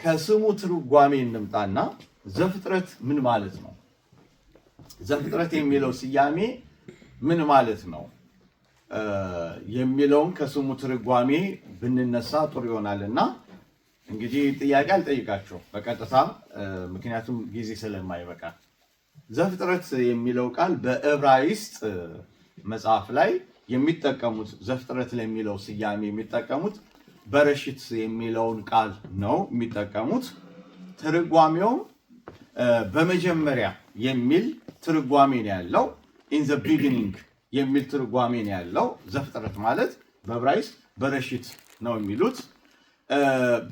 ከስሙ ትርጓሜ እንምጣና ዘፍጥረት ምን ማለት ነው? ዘፍጥረት የሚለው ስያሜ ምን ማለት ነው የሚለውን ከስሙ ትርጓሜ ብንነሳ ጥሩ ይሆናልና እንግዲህ ጥያቄ አልጠይቃቸው በቀጥታ፣ ምክንያቱም ጊዜ ስለማይበቃ። ዘፍጥረት የሚለው ቃል በዕብራይስጥ መጽሐፍ ላይ የሚጠቀሙት፣ ዘፍጥረት ለሚለው ስያሜ የሚጠቀሙት በረሽት የሚለውን ቃል ነው የሚጠቀሙት። ትርጓሜውም በመጀመሪያ የሚል ትርጓሜ ነው ያለው። In the beginning የሚል ትርጓሜ ነው ያለው። ዘፍጥረት ማለት በዕብራይስጥ በረሽት ነው የሚሉት።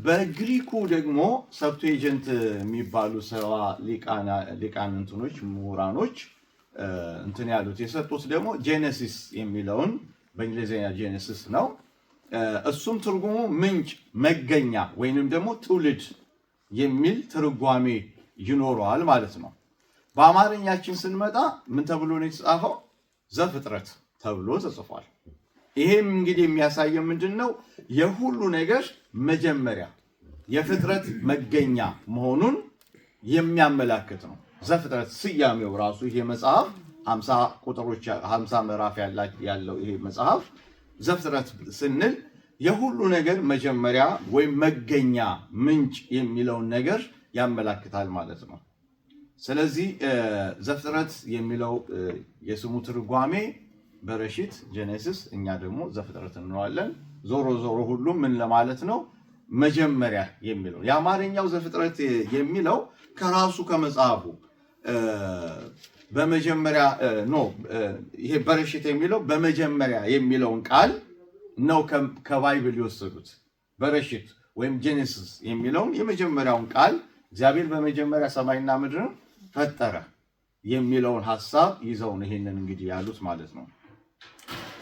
በግሪኩ ደግሞ Septuagint የሚባሉ 70 ሊቃን እንትኖች ምሁራኖች እንትን ያሉት የሰጡት ደግሞ Genesis የሚለውን፣ በእንግሊዝኛ Genesis ነው። እሱም ትርጉሙ ምንጭ፣ መገኛ ወይንም ደግሞ ትውልድ የሚል ትርጓሜ ይኖረዋል ማለት ነው። በአማርኛችን ስንመጣ ምን ተብሎ ነው የተጻፈው? ዘፍጥረት ተብሎ ተጽፏል። ይሄም እንግዲህ የሚያሳየው ምንድን ነው? የሁሉ ነገር መጀመሪያ፣ የፍጥረት መገኛ መሆኑን የሚያመላክት ነው። ዘፍጥረት ስያሜው ራሱ ይሄ መጽሐፍ 50 ቁጥሮች፣ 50 ምዕራፍ ያለው ይሄ መጽሐፍ ዘፍጥረት ስንል የሁሉ ነገር መጀመሪያ ወይም መገኛ፣ ምንጭ የሚለውን ነገር ያመላክታል ማለት ነው። ስለዚህ ዘፍጥረት የሚለው የስሙ ትርጓሜ በረሺት Genesis፣ እኛ ደግሞ ዘፍጥረት እንለዋለን። ዞሮ ዞሮ ሁሉም ምን ለማለት ነው? መጀመሪያ የሚለው። የአማርኛው ዘፍጥረት የሚለው ከራሱ ከመጽሐፉ በመጀመሪያ no፣ ይሄ በረሽት የሚለው በመጀመሪያ የሚለውን ቃል ነው ከ Bible የወሰዱት። በረሽት ወይም Genesis የሚለውን የመጀመሪያውን ቃል፣ እግዚአብሔር በመጀመሪያ ሰማይና ምድርን ፈጠረ የሚለውን ሀሳብ ይዘው ነው ይሄንን እንግዲህ ያሉት ማለት ነው።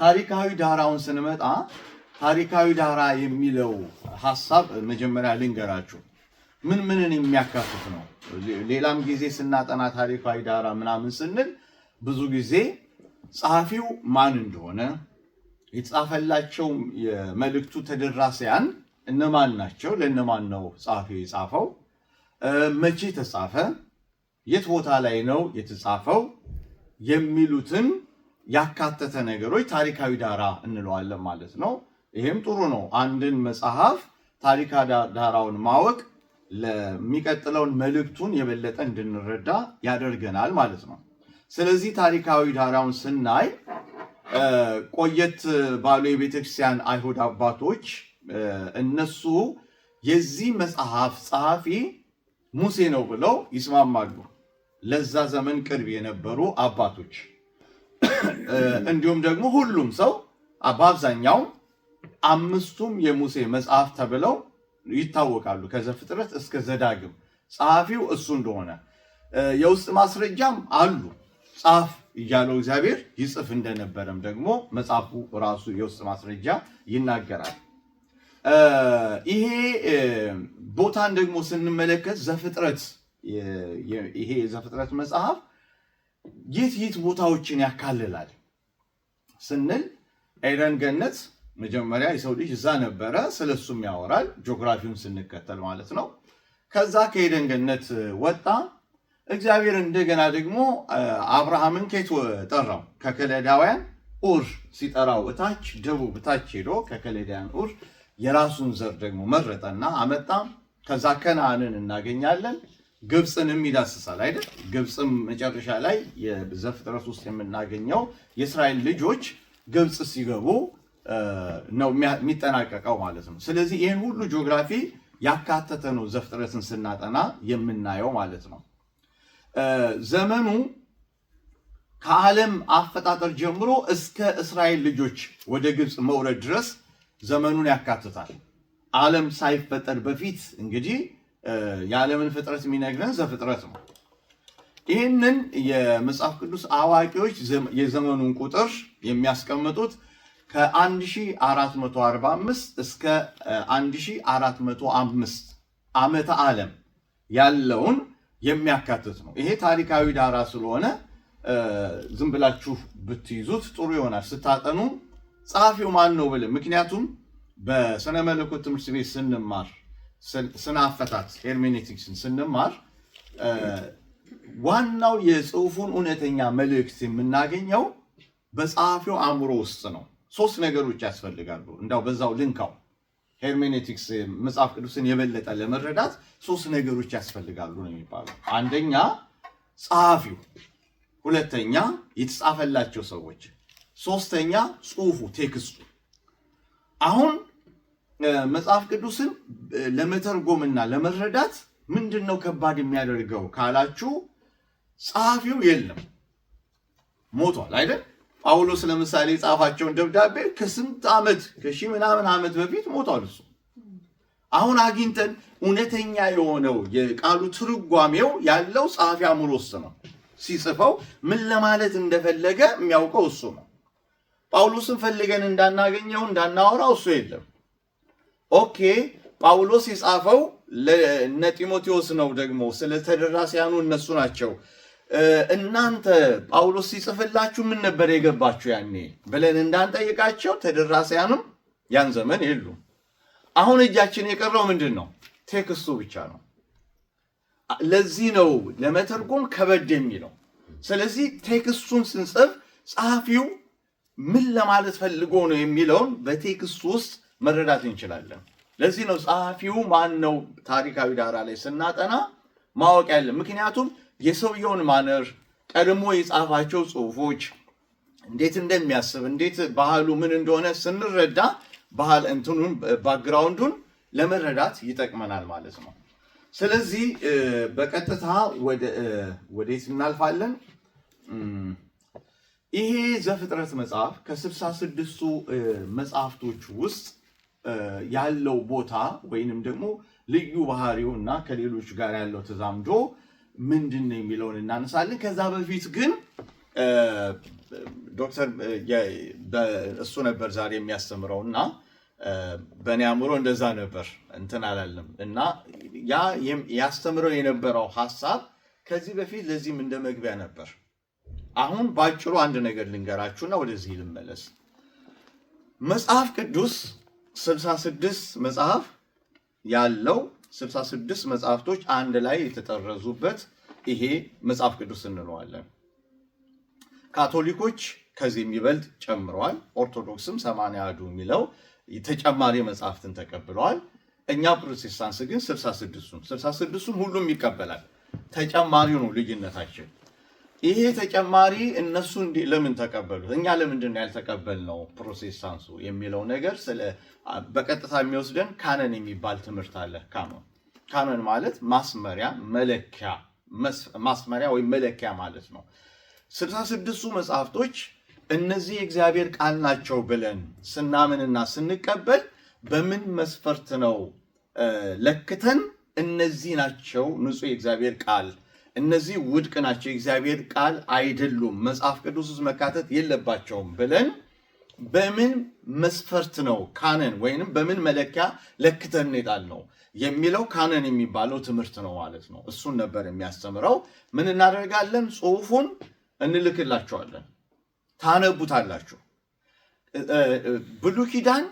ታሪካዊ ዳራውን ስንመጣ፣ ታሪካዊ ዳራ የሚለው ሀሳብ መጀመሪያ ልንገራችሁ ምን ምንን የሚያካትት ነው። ሌላም ጊዜ ስናጠና ታሪካዊ ዳራ ምናምን ስንል ብዙ ጊዜ ጸሐፊው ማን እንደሆነ፣ የተጻፈላቸው የመልእክቱ ተደራሲያን እነማን ናቸው፣ ለእነማን ነው ጸሐፊው የጻፈው፣ መቼ ተጻፈ፣ የት ቦታ ላይ ነው የተጻፈው የሚሉትን ያካተተ ነገሮች ታሪካዊ ዳራ እንለዋለን ማለት ነው። ይሄም ጥሩ ነው። አንድን መጽሐፍ ታሪካዊ ዳራውን ማወቅ ለሚቀጥለውን መልእክቱን የበለጠ እንድንረዳ ያደርገናል ማለት ነው። ስለዚህ ታሪካዊ ዳራውን ስናይ ቆየት ባሉ የቤተክርስቲያን አይሁድ አባቶች እነሱ የዚህ መጽሐፍ ጸሐፊ ሙሴ ነው ብለው ይስማማሉ። ለዛ ዘመን ቅርብ የነበሩ አባቶች፣ እንዲሁም ደግሞ ሁሉም ሰው በአብዛኛው አምስቱም የሙሴ መጽሐፍ ተብለው ይታወቃሉ። ከዘፍጥረት እስከ ዘዳግም ጸሐፊው እሱ እንደሆነ የውስጥ ማስረጃም አሉ። ጻፍ እያለው እግዚአብሔር ይጽፍ እንደነበረም ደግሞ መጽሐፉ ራሱ የውስጥ ማስረጃ ይናገራል። ይሄ ቦታን ደግሞ ስንመለከት ዘፍጥረት፣ ይሄ ዘፍጥረት መጽሐፍ የት የት ቦታዎችን ያካልላል ስንል ኤደን ገነት መጀመሪያ የሰው ልጅ እዛ ነበረ፣ ስለሱም ያወራል፣ ጂኦግራፊውን ስንከተል ማለት ነው። ከዛ ከኤደን ገነት ወጣ። እግዚአብሔር እንደገና ደግሞ አብርሃምን ከየት ጠራው? ከከለዳውያን ኡር ሲጠራው እታች ደቡብ እታች ሄዶ ከከለዳውያን ኡር የራሱን ዘር ደግሞ መረጠና አመጣ። ከዛ ከነዓንን እናገኛለን። ግብፅንም ይዳስሳል አይደል? ግብፅም መጨረሻ ላይ የዘፍጥረት ውስጥ የምናገኘው የእስራኤል ልጆች ግብፅ ሲገቡ ነው የሚጠናቀቀው ማለት ነው። ስለዚህ ይህን ሁሉ ጂኦግራፊ ያካተተ ነው ዘፍጥረትን ስናጠና የምናየው ማለት ነው። ዘመኑ ከዓለም አፈጣጠር ጀምሮ እስከ እስራኤል ልጆች ወደ ግብፅ መውረድ ድረስ ዘመኑን ያካትታል። ዓለም ሳይፈጠር በፊት እንግዲህ የዓለምን ፍጥረት የሚነግረን ዘፍጥረት ነው። ይህንን የመጽሐፍ ቅዱስ አዋቂዎች የዘመኑን ቁጥር የሚያስቀምጡት ከ1445 እስከ 1405 ዓመተ ዓለም ያለውን የሚያካትት ነው። ይሄ ታሪካዊ ዳራ ስለሆነ ዝም ብላችሁ ብትይዙት ጥሩ ይሆናል። ስታጠኑ ጸሐፊው ማን ነው ብለን፣ ምክንያቱም በስነ መለኮት ትምህርት ቤት ስንማር ስነ አፈታት hermeneutics ን ስንማር ዋናው የጽሁፉን እውነተኛ መልእክት የምናገኘው በጸሐፊው አእምሮ ውስጥ ነው። ሶስት ነገሮች ያስፈልጋሉ። እንዳው በዛው ልንካው። Hermeneutics መጽሐፍ ቅዱስን የበለጠ ለመረዳት ሶስት ነገሮች ያስፈልጋሉ ነው የሚባለው። አንደኛ ጸሐፊው፣ ሁለተኛ የተጻፈላቸው ሰዎች፣ ሶስተኛ ጽሁፉ text ኡ። አሁን መጽሐፍ ቅዱስን ለመተርጎምና ለመረዳት ምንድን ነው ከባድ የሚያደርገው ካላችሁ፣ ጸሐፊው የለም፣ ሞቷል አይደል? ጳውሎስ ለምሳሌ የጻፋቸውን ደብዳቤ ከስንት ዓመት፣ ከሺህ ምናምን ዓመት በፊት ሞቷል እሱ። አሁን አግኝተን እውነተኛ የሆነው የቃሉ ትርጓሜው ያለው ጸሐፊ አእምሮ ውስጥ ነው። ሲጽፈው ምን ለማለት እንደፈለገ የሚያውቀው እሱ ነው። ጳውሎስን ፈልገን እንዳናገኘው፣ እንዳናወራው እሱ የለም። Okay፣ ጳውሎስ የጻፈው ለእነ ጢሞቴዎስ ነው። ደግሞ ስለ ተደራሲያኑ እነሱ ናቸው። እናንተ ጳውሎስ ሲጽፍላችሁ ምን ነበር የገባችሁ ያኔ ብለን እንዳንጠይቃቸው ተደራሲያኑም ያን ዘመን የሉም። አሁን እጃችን የቀረው ምንድን ነው? Text ኡ ብቻ ነው። ለዚህ ነው ለመተርጎም ከበድ የሚለው። ስለዚህ text ኡን ስንጽፍ ጸሐፊው ምን ለማለት ፈልጎ ነው የሚለውን በ text ኡ ውስጥ መረዳት እንችላለን። ለዚህ ነው ጸሐፊው ማን ነው ታሪካዊ ዳራ ላይ ስናጠና ማወቅ ያለ። ምክንያቱም የሰውየውን manner፣ ቀድሞ የጻፋቸው ጽሁፎች፣ እንዴት እንደሚያስብ፣ እንዴት ባህሉ ምን እንደሆነ ስንረዳ ባህል እንትኑን background ኡን ለመረዳት ይጠቅመናል ማለት ነው። ስለዚህ በቀጥታ ወዴት እናልፋለን? ይሄ ዘፍጥረት መጽሐፍ ከ66ቱ መጽሐፍቶች ውስጥ ያለው ቦታ ወይንም ደግሞ ልዩ ባህሪው እና ከሌሎች ጋር ያለው ተዛምዶ ምንድን ነው የሚለውን እናነሳለን። ከዛ በፊት ግን ዶክተር እሱ ነበር ዛሬ የሚያስተምረው እና በእኔ አእምሮ እንደዛ ነበር፣ እንትን አላለም፣ እና ያ ያስተምረው የነበረው ሀሳብ ከዚህ በፊት ለዚህም እንደ መግቢያ ነበር። አሁን በአጭሩ አንድ ነገር ልንገራችሁና ወደዚህ ልመለስ። መጽሐፍ ቅዱስ 66 መጽሐፍ ያለው፣ 66 መጽሐፍቶች አንድ ላይ የተጠረዙበት ይሄ መጽሐፍ ቅዱስ እንለዋለን። ካቶሊኮች ከዚህ የሚበልጥ ጨምረዋል። ኦርቶዶክስም 80 አሐዱ የሚለው ተጨማሪ መጽሐፍትን ተቀብለዋል። እኛ ፕሮቴስታንት ግን 66ቱን ሁሉም ይቀበላል። ተጨማሪው ነው ልዩነታችን። ይሄ ተጨማሪ እነሱ ለምን ተቀበሉት፣ እኛ ለምንድን ነው ያልተቀበልነው ፕሮቴስታንሱ የሚለው ነገር ስለ በቀጥታ የሚወስደን canon የሚባል ትምህርት አለ። Canon፣ canon ማለት ማስመሪያ፣ መለኪያ፣ ማስመሪያ ወይም መለኪያ ማለት ነው። 66ቱ መጽሐፍቶች እነዚህ የእግዚአብሔር ቃል ናቸው ብለን ስናምንና ስንቀበል በምን መስፈርት ነው ለክተን እነዚህ ናቸው ንጹህ የእግዚአብሔር ቃል፣ እነዚህ ውድቅ ናቸው፣ የእግዚአብሔር ቃል አይደሉም፣ መጽሐፍ ቅዱስ ውስጥ መካተት የለባቸውም ብለን በምን መስፈርት ነው canon ወይንም በምን መለኪያ ለክተን እንሄዳለን ነው የሚለው canon የሚባለው ትምህርት ነው ማለት ነው። እሱን ነበር የሚያስተምረው። ምን እናደርጋለን? ጽሁፉን እንልክላችኋለን፣ ታነቡታላችሁ። ብሉይ ኪዳን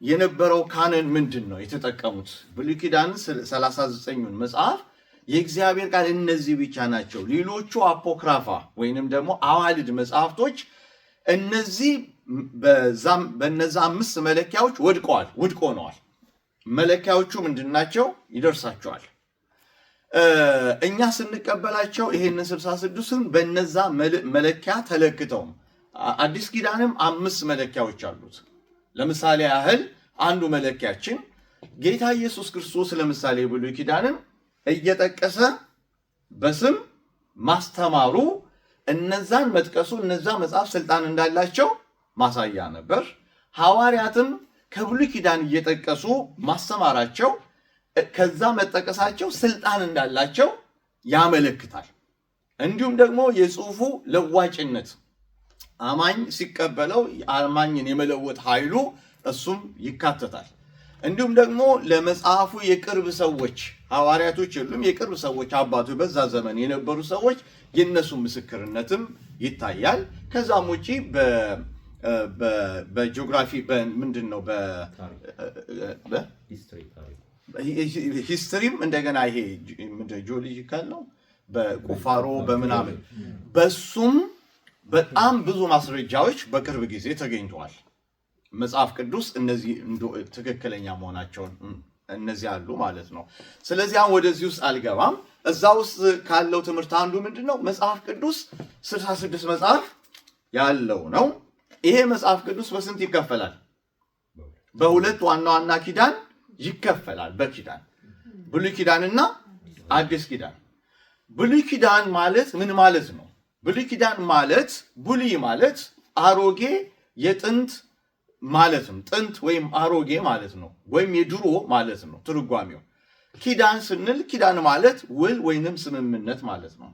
የነበረው canon ምንድን ነው የተጠቀሙት? ብሉይ ኪዳን 39ኙን መጽሐፍ የእግዚአብሔር ቃል እነዚህ ብቻ ናቸው። ሌሎቹ አፖክራፋ ወይንም ደግሞ አዋልድ መጽሐፍቶች እነዚህ በነዛ አምስት መለኪያዎች ወድቀዋል፣ ውድቅ ሆነዋል። መለኪያዎቹ ምንድን ናቸው? ይደርሳቸዋል። እኛ ስንቀበላቸው ይሄንን 66ን በነዛ መለኪያ ተለክተውም አዲስ ኪዳንም አምስት መለኪያዎች አሉት። ለምሳሌ ያህል አንዱ መለኪያችን ጌታ ኢየሱስ ክርስቶስ ለምሳሌ ብሉይ ኪዳንን እየጠቀሰ በስም ማስተማሩ፣ እነዛን መጥቀሱ እነዛ መጽሐፍ ስልጣን እንዳላቸው ማሳያ ነበር። ሐዋርያትም ከብሉይ ኪዳን እየጠቀሱ ማስተማራቸው፣ ከዛ መጠቀሳቸው ስልጣን እንዳላቸው ያመለክታል። እንዲሁም ደግሞ የጽሁፉ ለዋጭነት፣ አማኝ ሲቀበለው አማኝን የመለወጥ ኃይሉ እሱም ይካተታል። እንዲሁም ደግሞ ለመጽሐፉ የቅርብ ሰዎች፣ ሐዋርያቶች የሉም፣ የቅርብ ሰዎች፣ አባቱ በዛ ዘመን የነበሩ ሰዎች የነሱ ምስክርነትም ይታያል። ከዛም ውጪ በጂኦግራፊ ምንድን ነው History ም እንደገና ይሄ geological ነው፣ በቁፋሮ በምናምን በሱም በጣም ብዙ ማስረጃዎች በቅርብ ጊዜ ተገኝተዋል። መጽሐፍ ቅዱስ እነዚህ ትክክለኛ መሆናቸውን እነዚህ አሉ ማለት ነው። ስለዚህ አሁን ወደዚህ ውስጥ አልገባም። እዛ ውስጥ ካለው ትምህርት አንዱ ምንድን ነው? መጽሐፍ ቅዱስ 66 መጽሐፍ ያለው ነው። ይሄ መጽሐፍ ቅዱስ በስንት ይከፈላል? በሁለት ዋና ዋና ኪዳን ይከፈላል። በኪዳን ብሉይ ኪዳንና አዲስ ኪዳን። ብሉይ ኪዳን ማለት ምን ማለት ነው? ብሉይ ኪዳን ማለት፣ ብሉይ ማለት አሮጌ፣ የጥንት ማለት ነው። ጥንት ወይም አሮጌ ማለት ነው፣ ወይም የድሮ ማለት ነው ትርጓሜው። ኪዳን ስንል ኪዳን ማለት ውል ወይንም ስምምነት ማለት ነው።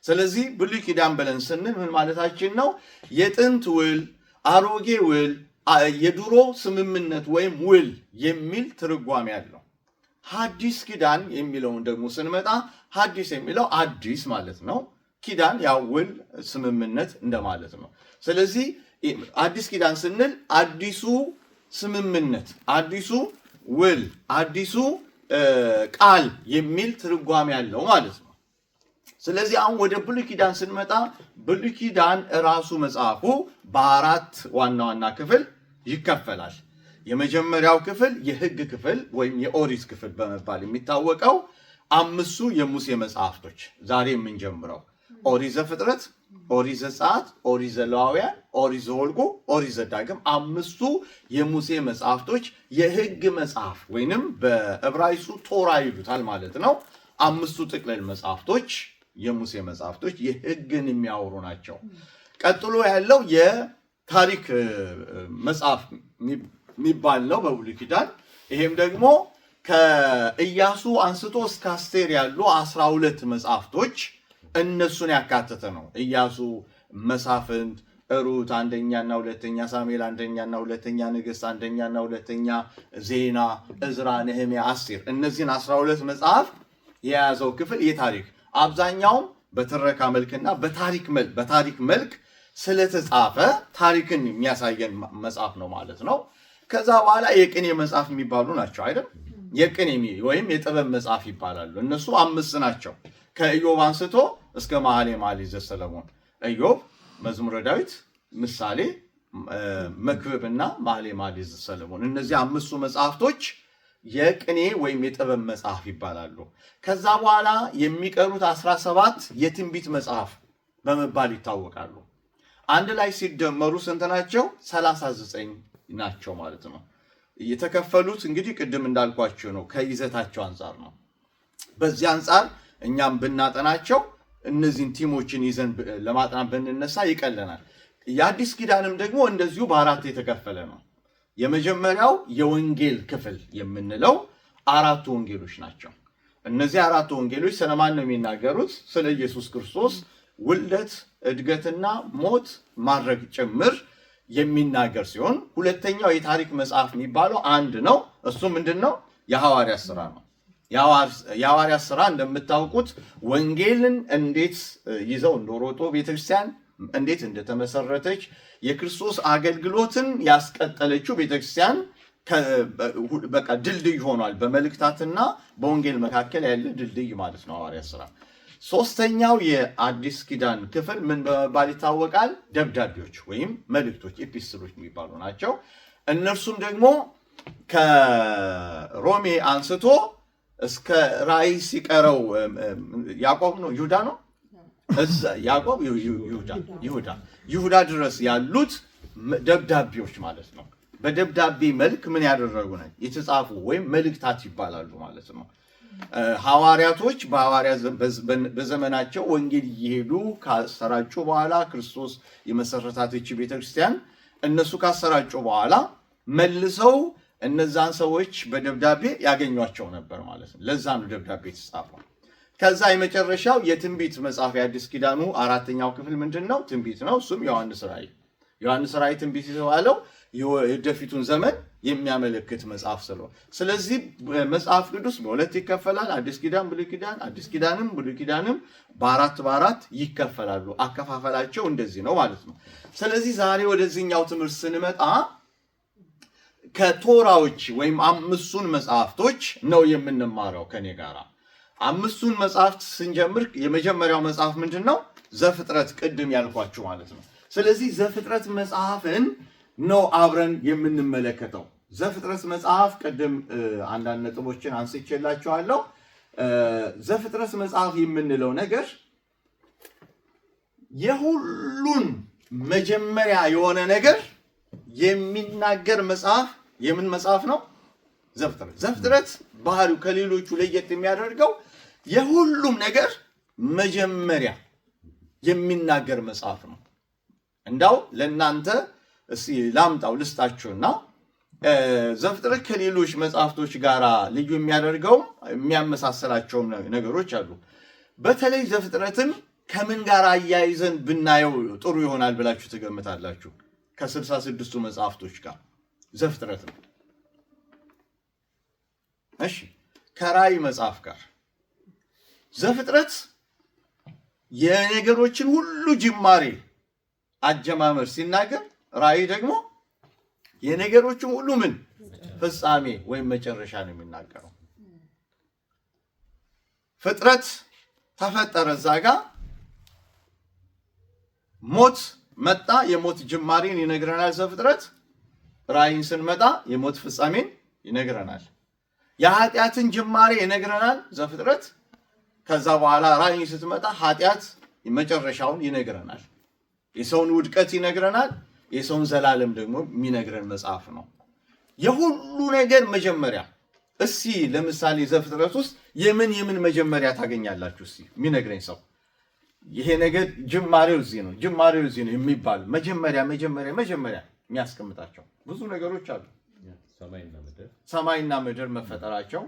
ስለዚህ ብሉይ ኪዳን ብለን ስንል ምን ማለታችን ነው? የጥንት ውል፣ አሮጌ ውል፣ የድሮ ስምምነት ወይም ውል የሚል ትርጓሜ አለው። ሐዲስ ኪዳን የሚለውን ደግሞ ስንመጣ ሐዲስ የሚለው አዲስ ማለት ነው። ኪዳን ያው ውል፣ ስምምነት እንደማለት ነው። ስለዚህ አዲስ ኪዳን ስንል አዲሱ ስምምነት፣ አዲሱ ውል፣ አዲሱ ቃል የሚል ትርጓሜ ያለው ማለት ነው። ስለዚህ አሁን ወደ ብሉይ ኪዳን ስንመጣ ብሉይ ኪዳን ራሱ መጽሐፉ በአራት ዋና ዋና ክፍል ይከፈላል። የመጀመሪያው ክፍል የሕግ ክፍል ወይም የኦሪት ክፍል በመባል የሚታወቀው አምስቱ የሙሴ መጽሐፍቶች፣ ዛሬ የምንጀምረው ኦሪት ዘፍጥረት፣ ኦሪት ዘጸአት፣ ኦሪት ዘሌዋውያን፣ ኦሪት ዘኍልቍ፣ ኦሪት ዘዳግም፣ አምስቱ የሙሴ መጽሐፍቶች የሕግ መጽሐፍ ወይንም በዕብራይስጡ ቶራ ይሉታል ማለት ነው። አምስቱ ጥቅልል መጽሐፍቶች፣ የሙሴ መጽሐፍቶች የሕግን የሚያወሩ ናቸው። ቀጥሎ ያለው የታሪክ መጽሐፍ የሚባል ነው በብሉይ ኪዳን። ይሄም ደግሞ ከኢያሱ አንስቶ እስከ አስቴር ያሉ 12 መጽሐፍቶች እነሱን ያካተተ ነው። ኢያሱ፣ መሳፍንት፣ ሩት፣ አንደኛና ሁለተኛ ሳሙኤል፣ አንደኛና ሁለተኛ ነገሥት፣ አንደኛና ሁለተኛ ዜና፣ እዝራ፣ ነህምያ፣ አስቴር፣ እነዚህን 12 መጽሐፍ የያዘው ክፍል የታሪክ፣ አብዛኛውም በትረካ መልክና በታሪክ መልክ ስለተጻፈ ታሪክን የሚያሳየን መጽሐፍ ነው ማለት ነው። ከዛ በኋላ የቅኔ መጽሐፍ የሚባሉ ናቸው አይደል? የቅኔ ወይም የጥበብ መጽሐፍ ይባላሉ። እነሱ አምስት ናቸው። ከኢዮብ አንስቶ እስከ መኃልየ መኃልይ ዘሰሎሞን። ኢዮብ፣ መዝሙረ ዳዊት፣ ምሳሌ፣ መክብብና መኃልየ መኃልይ ዘሰሎሞን። እነዚህ አምስቱ መጽሐፍቶች የቅኔ ወይም የጥበብ መጽሐፍ ይባላሉ። ከዛ በኋላ የሚቀሩት 17 የትንቢት መጽሐፍ በመባል ይታወቃሉ። አንድ ላይ ሲደመሩ ስንት ናቸው? 39 ናቸው ማለት ነው። የተከፈሉት እንግዲህ ቅድም እንዳልኳቸው ነው፣ ከይዘታቸው አንጻር ነው። በዚህ አንጻር እኛም ብናጠናቸው እነዚህን theme ኦችን ይዘን ለማጥናት ብንነሳ ይቀለናል። የአዲስ ኪዳንም ደግሞ እንደዚሁ በአራት የተከፈለ ነው። የመጀመሪያው የወንጌል ክፍል የምንለው አራቱ ወንጌሎች ናቸው። እነዚህ አራቱ ወንጌሎች ስለማን ነው የሚናገሩት? ስለ ኢየሱስ ክርስቶስ ውልደት፣ እድገትና ሞት፣ ማረግ ጭምር የሚናገር ሲሆን ሁለተኛው የታሪክ መጽሐፍ የሚባለው አንድ ነው። እሱ ምንድን ነው? የሐዋርያት ስራ ነው። የሐዋርያት ስራ እንደምታውቁት ወንጌልን እንዴት ይዘው እንደሮጡ፣ ቤተክርስቲያን እንዴት እንደተመሰረተች፣ የክርስቶስ አገልግሎትን ያስቀጠለችው ቤተክርስቲያን በቃ ድልድይ ሆኗል። በመልእክታትና በወንጌል መካከል ያለ ድልድይ ማለት ነው ሐዋርያት ስራ። ሶስተኛው የአዲስ ኪዳን ክፍል ምን በመባል ይታወቃል? ደብዳቤዎች ወይም መልእክቶች፣ epistle ኦች የሚባሉ ናቸው። እነርሱም ደግሞ ከሮሜ አንስቶ እስከ ራእይ ሲቀረው፣ ያዕቆብ ነው፣ ይሁዳ ነው፣ እዛ ያዕቆብ፣ ይሁዳ፣ ይሁዳ ድረስ ያሉት ደብዳቤዎች ማለት ነው። በደብዳቤ መልክ ምን ያደረጉ ናቸው? የተጻፉ ወይም መልእክታት ይባላሉ ማለት ነው። ሐዋርያቶች በሐዋርያት በዘመናቸው ወንጌል እየሄዱ ካሰራጩ በኋላ፣ ክርስቶስ የመሰረታት ይህች ቤተክርስቲያን እነሱ ካሰራጩ በኋላ መልሰው እነዛን ሰዎች በደብዳቤ ያገኟቸው ነበር ማለት ነው። ለዛ ነው ደብዳቤ የተጻፈው። ከዛ የመጨረሻው የትንቢት መጽሐፍ፣ የአዲስ ኪዳኑ አራተኛው ክፍል ምንድን ነው? ትንቢት ነው። እሱም ዮሐንስ ራእይ። ዮሐንስ ራእይ ትንቢት የተባለው የወደፊቱን ዘመን የሚያመለክት መጽሐፍ ስለሆነ፣ ስለዚህ መጽሐፍ ቅዱስ በሁለት ይከፈላል። አዲስ ኪዳን፣ ብሉይ ኪዳን። አዲስ ኪዳንም ብሉይ ኪዳንም በአራት በአራት ይከፈላሉ። አከፋፈላቸው እንደዚህ ነው ማለት ነው። ስለዚህ ዛሬ ወደዚህኛው ትምህርት ስንመጣ ከቶራዎች ወይም አምስቱን መጽሐፍቶች ነው የምንማረው ከኔ ጋራ። አምስቱን መጽሐፍት ስንጀምር የመጀመሪያው መጽሐፍ ምንድን ነው? ዘፍጥረት፣ ቅድም ያልኳችሁ ማለት ነው። ስለዚህ ዘፍጥረት መጽሐፍን ነው አብረን የምንመለከተው። ዘፍጥረት መጽሐፍ ቅድም አንዳንድ ነጥቦችን አንስቼላችኋለሁ። ዘፍጥረት መጽሐፍ የምንለው ነገር የሁሉን መጀመሪያ የሆነ ነገር የሚናገር መጽሐፍ የምን መጽሐፍ ነው? ዘፍጥረት። ዘፍጥረት ባህሪው ከሌሎቹ ለየት የሚያደርገው የሁሉም ነገር መጀመሪያ የሚናገር መጽሐፍ ነው። እንዳው ለእናንተ እስኪ ላምጣው ልስጣችሁና ዘፍጥረት ከሌሎች መጽሐፍቶች ጋር ልዩ የሚያደርገውም የሚያመሳሰላቸውም ነገሮች አሉ። በተለይ ዘፍጥረትን ከምን ጋር አያይዘን ብናየው ጥሩ ይሆናል ብላችሁ ትገምታላችሁ? ከ66ቱ መጽሐፍቶች ጋር ዘፍጥረት ነው። እሺ፣ ከራእይ መጽሐፍ ጋር ዘፍጥረት የነገሮችን ሁሉ ጅማሬ አጀማመር ሲናገር፣ ራእይ ደግሞ የነገሮችን ሁሉ ምን ፍጻሜ ወይም መጨረሻ ነው የሚናገረው። ፍጥረት ተፈጠረ፣ እዛ ጋ ሞት መጣ፣ የሞት ጅማሬን ይነግረናል ዘፍጥረት። ራእይን ስንመጣ የሞት ፍጻሜን ይነግረናል። የኃጢአትን ጅማሬ ይነግረናል ዘፍጥረት። ከዛ በኋላ ራእይ ስትመጣ ኃጢአት መጨረሻውን ይነግረናል። የሰውን ውድቀት ይነግረናል። የሰውን ዘላለም ደግሞ የሚነግረን መጽሐፍ ነው። የሁሉ ነገር መጀመሪያ። እስቲ ለምሳሌ ዘፍጥረት ውስጥ የምን የምን መጀመሪያ ታገኛላችሁ? እስቲ የሚነግረኝ ሰው፣ ይሄ ነገር ጅማሬው እዚህ ነው፣ ጅማሬው እዚህ ነው የሚባል መጀመሪያ መጀመሪያ መጀመሪያ የሚያስቀምጣቸው ብዙ ነገሮች አሉ። ሰማይና ምድር፣ ሰማይና ምድር መፈጠራቸው፣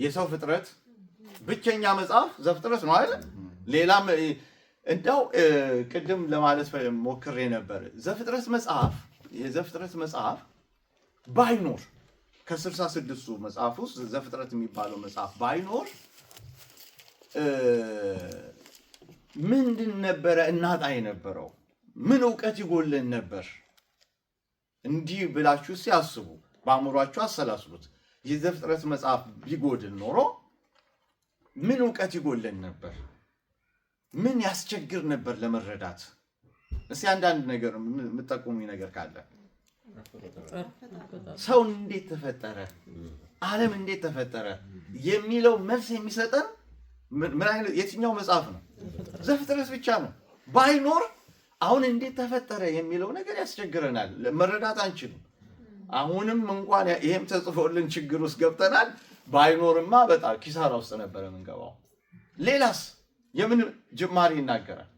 የሰው ፍጥረት ብቸኛ መጽሐፍ ዘፍጥረት ነው አይደል? ሌላም እንደው ቅድም ለማለት ሞክሬ ነበር። ዘፍጥረት መጽሐፍ የዘፍጥረት መጽሐፍ ባይኖር፣ ከ66ቱ መጽሐፍ ውስጥ ዘፍጥረት የሚባለው መጽሐፍ ባይኖር ምንድን ነበረ እናጣ የነበረው? ምን እውቀት ይጎለን ነበር? እንዲህ ብላችሁ ሲያስቡ በአእምሯችሁ አሰላስሉት። የዘፍጥረት መጽሐፍ ቢጎድል ኖሮ ምን እውቀት ይጎለን ነበር? ምን ያስቸግር ነበር ለመረዳት? እስቲ አንዳንድ ነገር የምጠቁሙኝ ነገር ካለ። ሰው እንዴት ተፈጠረ፣ ዓለም እንዴት ተፈጠረ የሚለው መልስ የሚሰጠን ምን አይነት የትኛው መጽሐፍ ነው? ዘፍጥረት ብቻ ነው። ባይኖር አሁን እንዴት ተፈጠረ የሚለው ነገር ያስቸግረናል፣ መረዳት አንችልም። አሁንም እንኳን ይሄም ተጽፎልን ችግር ውስጥ ገብተናል። ባይኖርማ በጣም ኪሳራ ውስጥ ነበረ የምንገባው። ሌላስ የምን ጅማሬ ይናገራል?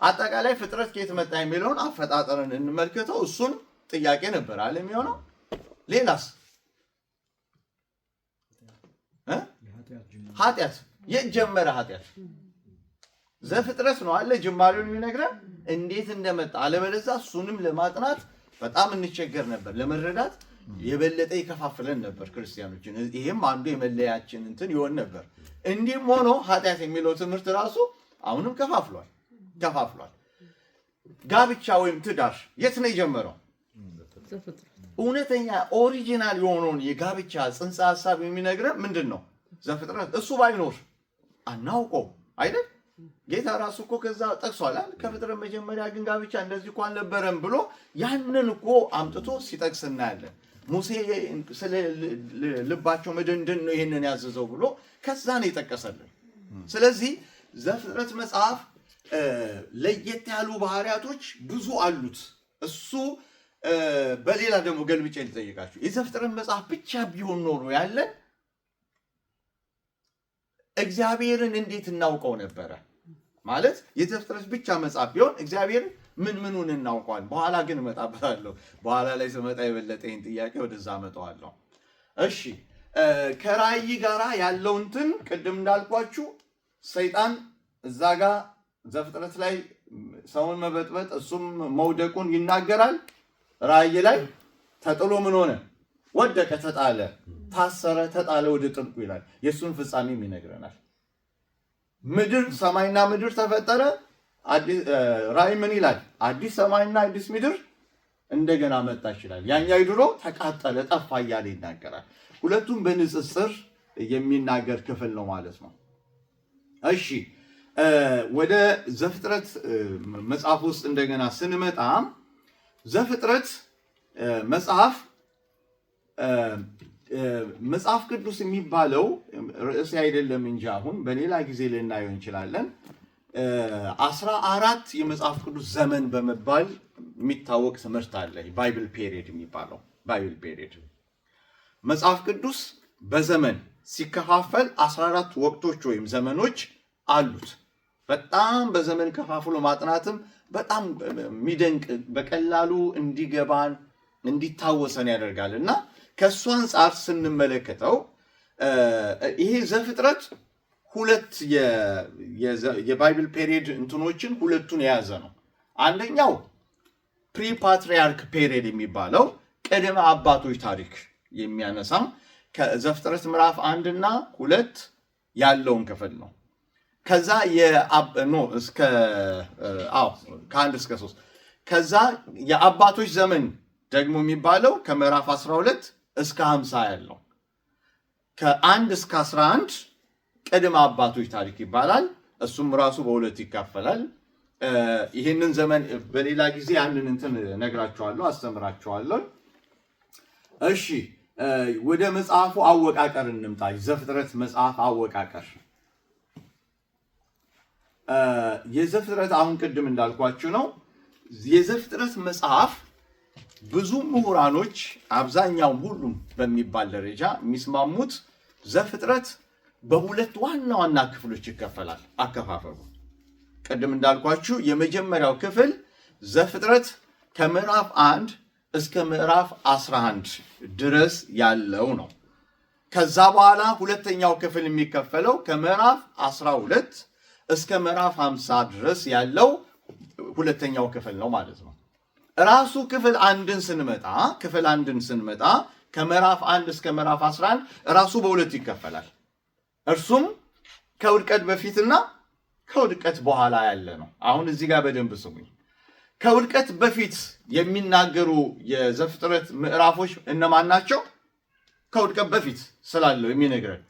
አጠቃላይ ፍጥረት ከየት መጣ የሚለውን አፈጣጠርን እንመልከተው። እሱን ጥያቄ ነበር አለ የሚሆነው። ሌላስ? ኃጢአት የት ጀመረ? ኃጢአት ዘፍጥረት ነው አለ ጅማሬውን የሚነግረን እንዴት እንደመጣ። አለበለዚያ እሱንም ለማጥናት በጣም እንቸገር ነበር፣ ለመረዳት የበለጠ ይከፋፍለን ነበር ክርስቲያኖችን። ይሄም አንዱ የመለያችን እንትን ይሆን ነበር። እንዲህም ሆኖ ኃጢአት የሚለው ትምህርት ራሱ አሁንም ከፋፍሏል ከፋፍሏል። ጋብቻ ወይም ትዳር የት ነው የጀመረው? እውነተኛ original የሆነውን የጋብቻ ጽንሰ ሀሳብ የሚነግረን ምንድን ነው? ዘፍጥረት። እሱ ባይኖር አናውቀው አይደል? ጌታ ራሱ እኮ ከዛ ጠቅሷል አይደል? ከፍጥረት መጀመሪያ ግን ጋብቻ እንደዚህ እኮ አልነበረም ብሎ ያንን እኮ አምጥቶ ሲጠቅስ እናያለን። ሙሴ ስለ ልባቸው መደንደን ነው ይህንን ያዘዘው ብሎ ከዛ ነው የጠቀሰልን። ስለዚህ ዘፍጥረት መጽሐፍ ለየት ያሉ ባህሪያቶች ብዙ አሉት። እሱ በሌላ ደግሞ ገልብጬ ልጠይቃችሁ። የዘፍጥረት መጽሐፍ ብቻ ቢሆን ኖሮ ያለን እግዚአብሔርን እንዴት እናውቀው ነበረ? ማለት የዘፍጥረት ብቻ መጽሐፍ ቢሆን እግዚአብሔርን ምን ምኑን እናውቀዋል? በኋላ ግን እመጣበታለሁ። በኋላ ላይ ስመጣ የበለጠ ይህን ጥያቄ ወደዛ አመጣዋለሁ። እሺ፣ ከራእይ ጋራ ያለው እንትን ቅድም እንዳልኳችሁ ሰይጣን እዛ ጋ ዘፍጥረት ላይ ሰውን መበጥበጥ እሱም መውደቁን ይናገራል። ራእይ ላይ ተጥሎ ምን ሆነ? ወደቀ፣ ተጣለ፣ ታሰረ፣ ተጣለ ወደ ጥልቁ ይላል። የእሱን ፍጻሜም ይነግረናል። ምድር ሰማይና ምድር ተፈጠረ። ራእይ ምን ይላል? አዲስ ሰማይና አዲስ ምድር እንደገና መጣ ይችላል። ያኛው ድሮ ተቃጠለ፣ ጠፋ እያለ ይናገራል። ሁለቱም በንጽጽር የሚናገር ክፍል ነው ማለት ነው። እሺ፣ ወደ ዘፍጥረት መጽሐፍ ውስጥ እንደገና ስንመጣ ዘፍጥረት መጽሐፍ፣ መጽሐፍ ቅዱስ የሚባለው ርዕሴ አይደለም እንጂ አሁን በሌላ ጊዜ ልናየው እንችላለን። 14 የመጽሐፍ ቅዱስ ዘመን በመባል የሚታወቅ ትምህርት አለ። Bible period የሚባለው፣ Bible period፣ መጽሐፍ ቅዱስ በዘመን ሲከፋፈል 14 ወቅቶች ወይም ዘመኖች አሉት። በጣም በዘመን ከፋፍሎ ማጥናትም በጣም የሚደንቅ፣ በቀላሉ እንዲገባን እንዲታወሰን ያደርጋል። እና ከእሱ አንጻር ስንመለከተው ይሄ ዘፍጥረት ሁለት የ Bible period እንትኖችን ሁለቱን የያዘ ነው። አንደኛው pre patriarch period የሚባለው ቅድመ አባቶች ታሪክ የሚያነሳ ከዘፍጥረት ምዕራፍ 1ና 2 ያለውን ክፍል ነው። ከዛ no እስከ አዎ ከ1 እስከ 3። ከዛ የአባቶች ዘመን ደግሞ የሚባለው ከምዕራፍ 12 እስከ 50 ያለው፣ ከ1 እስከ 11 ቅድመ አባቶች ታሪክ ይባላል። እሱም ራሱ በሁለት ይካፈላል። ይህንን ዘመን በሌላ ጊዜ ያንን እንትን እነግራችኋለሁ፣ አስተምራችኋለሁ። እሺ፣ ወደ መጽሐፉ አወቃቀር እንምጣ። ዘፍጥረት መጽሐፍ አወቃቀር፣ የዘፍጥረት አሁን ቅድም እንዳልኳችሁ ነው። የዘፍጥረት መጽሐፍ ብዙ ምሁራኖች፣ አብዛኛውም ሁሉም በሚባል ደረጃ የሚስማሙት ዘፍጥረት በሁለት ዋና ዋና ክፍሎች ይከፈላል። አከፋፈሉ ቅድም እንዳልኳችሁ የመጀመሪያው ክፍል ዘፍጥረት ከምዕራፍ 1 እስከ ምዕራፍ 11 ድረስ ያለው ነው። ከዛ በኋላ ሁለተኛው ክፍል የሚከፈለው ከምዕራፍ 12 እስከ ምዕራፍ 50 ድረስ ያለው ሁለተኛው ክፍል ነው ማለት ነው። ራሱ ክፍል አንድን ስንመጣ ከምዕራፍ 1 እስከ ምዕራፍ 11 ራሱ በሁለት ይከፈላል። እርሱም ከውድቀት በፊትና ከውድቀት በኋላ ያለ ነው። አሁን እዚህ ጋር በደንብ ስሙኝ። ከውድቀት በፊት የሚናገሩ የዘፍጥረት ምዕራፎች እነማን ናቸው? ከውድቀት በፊት ስላለው የሚነግረን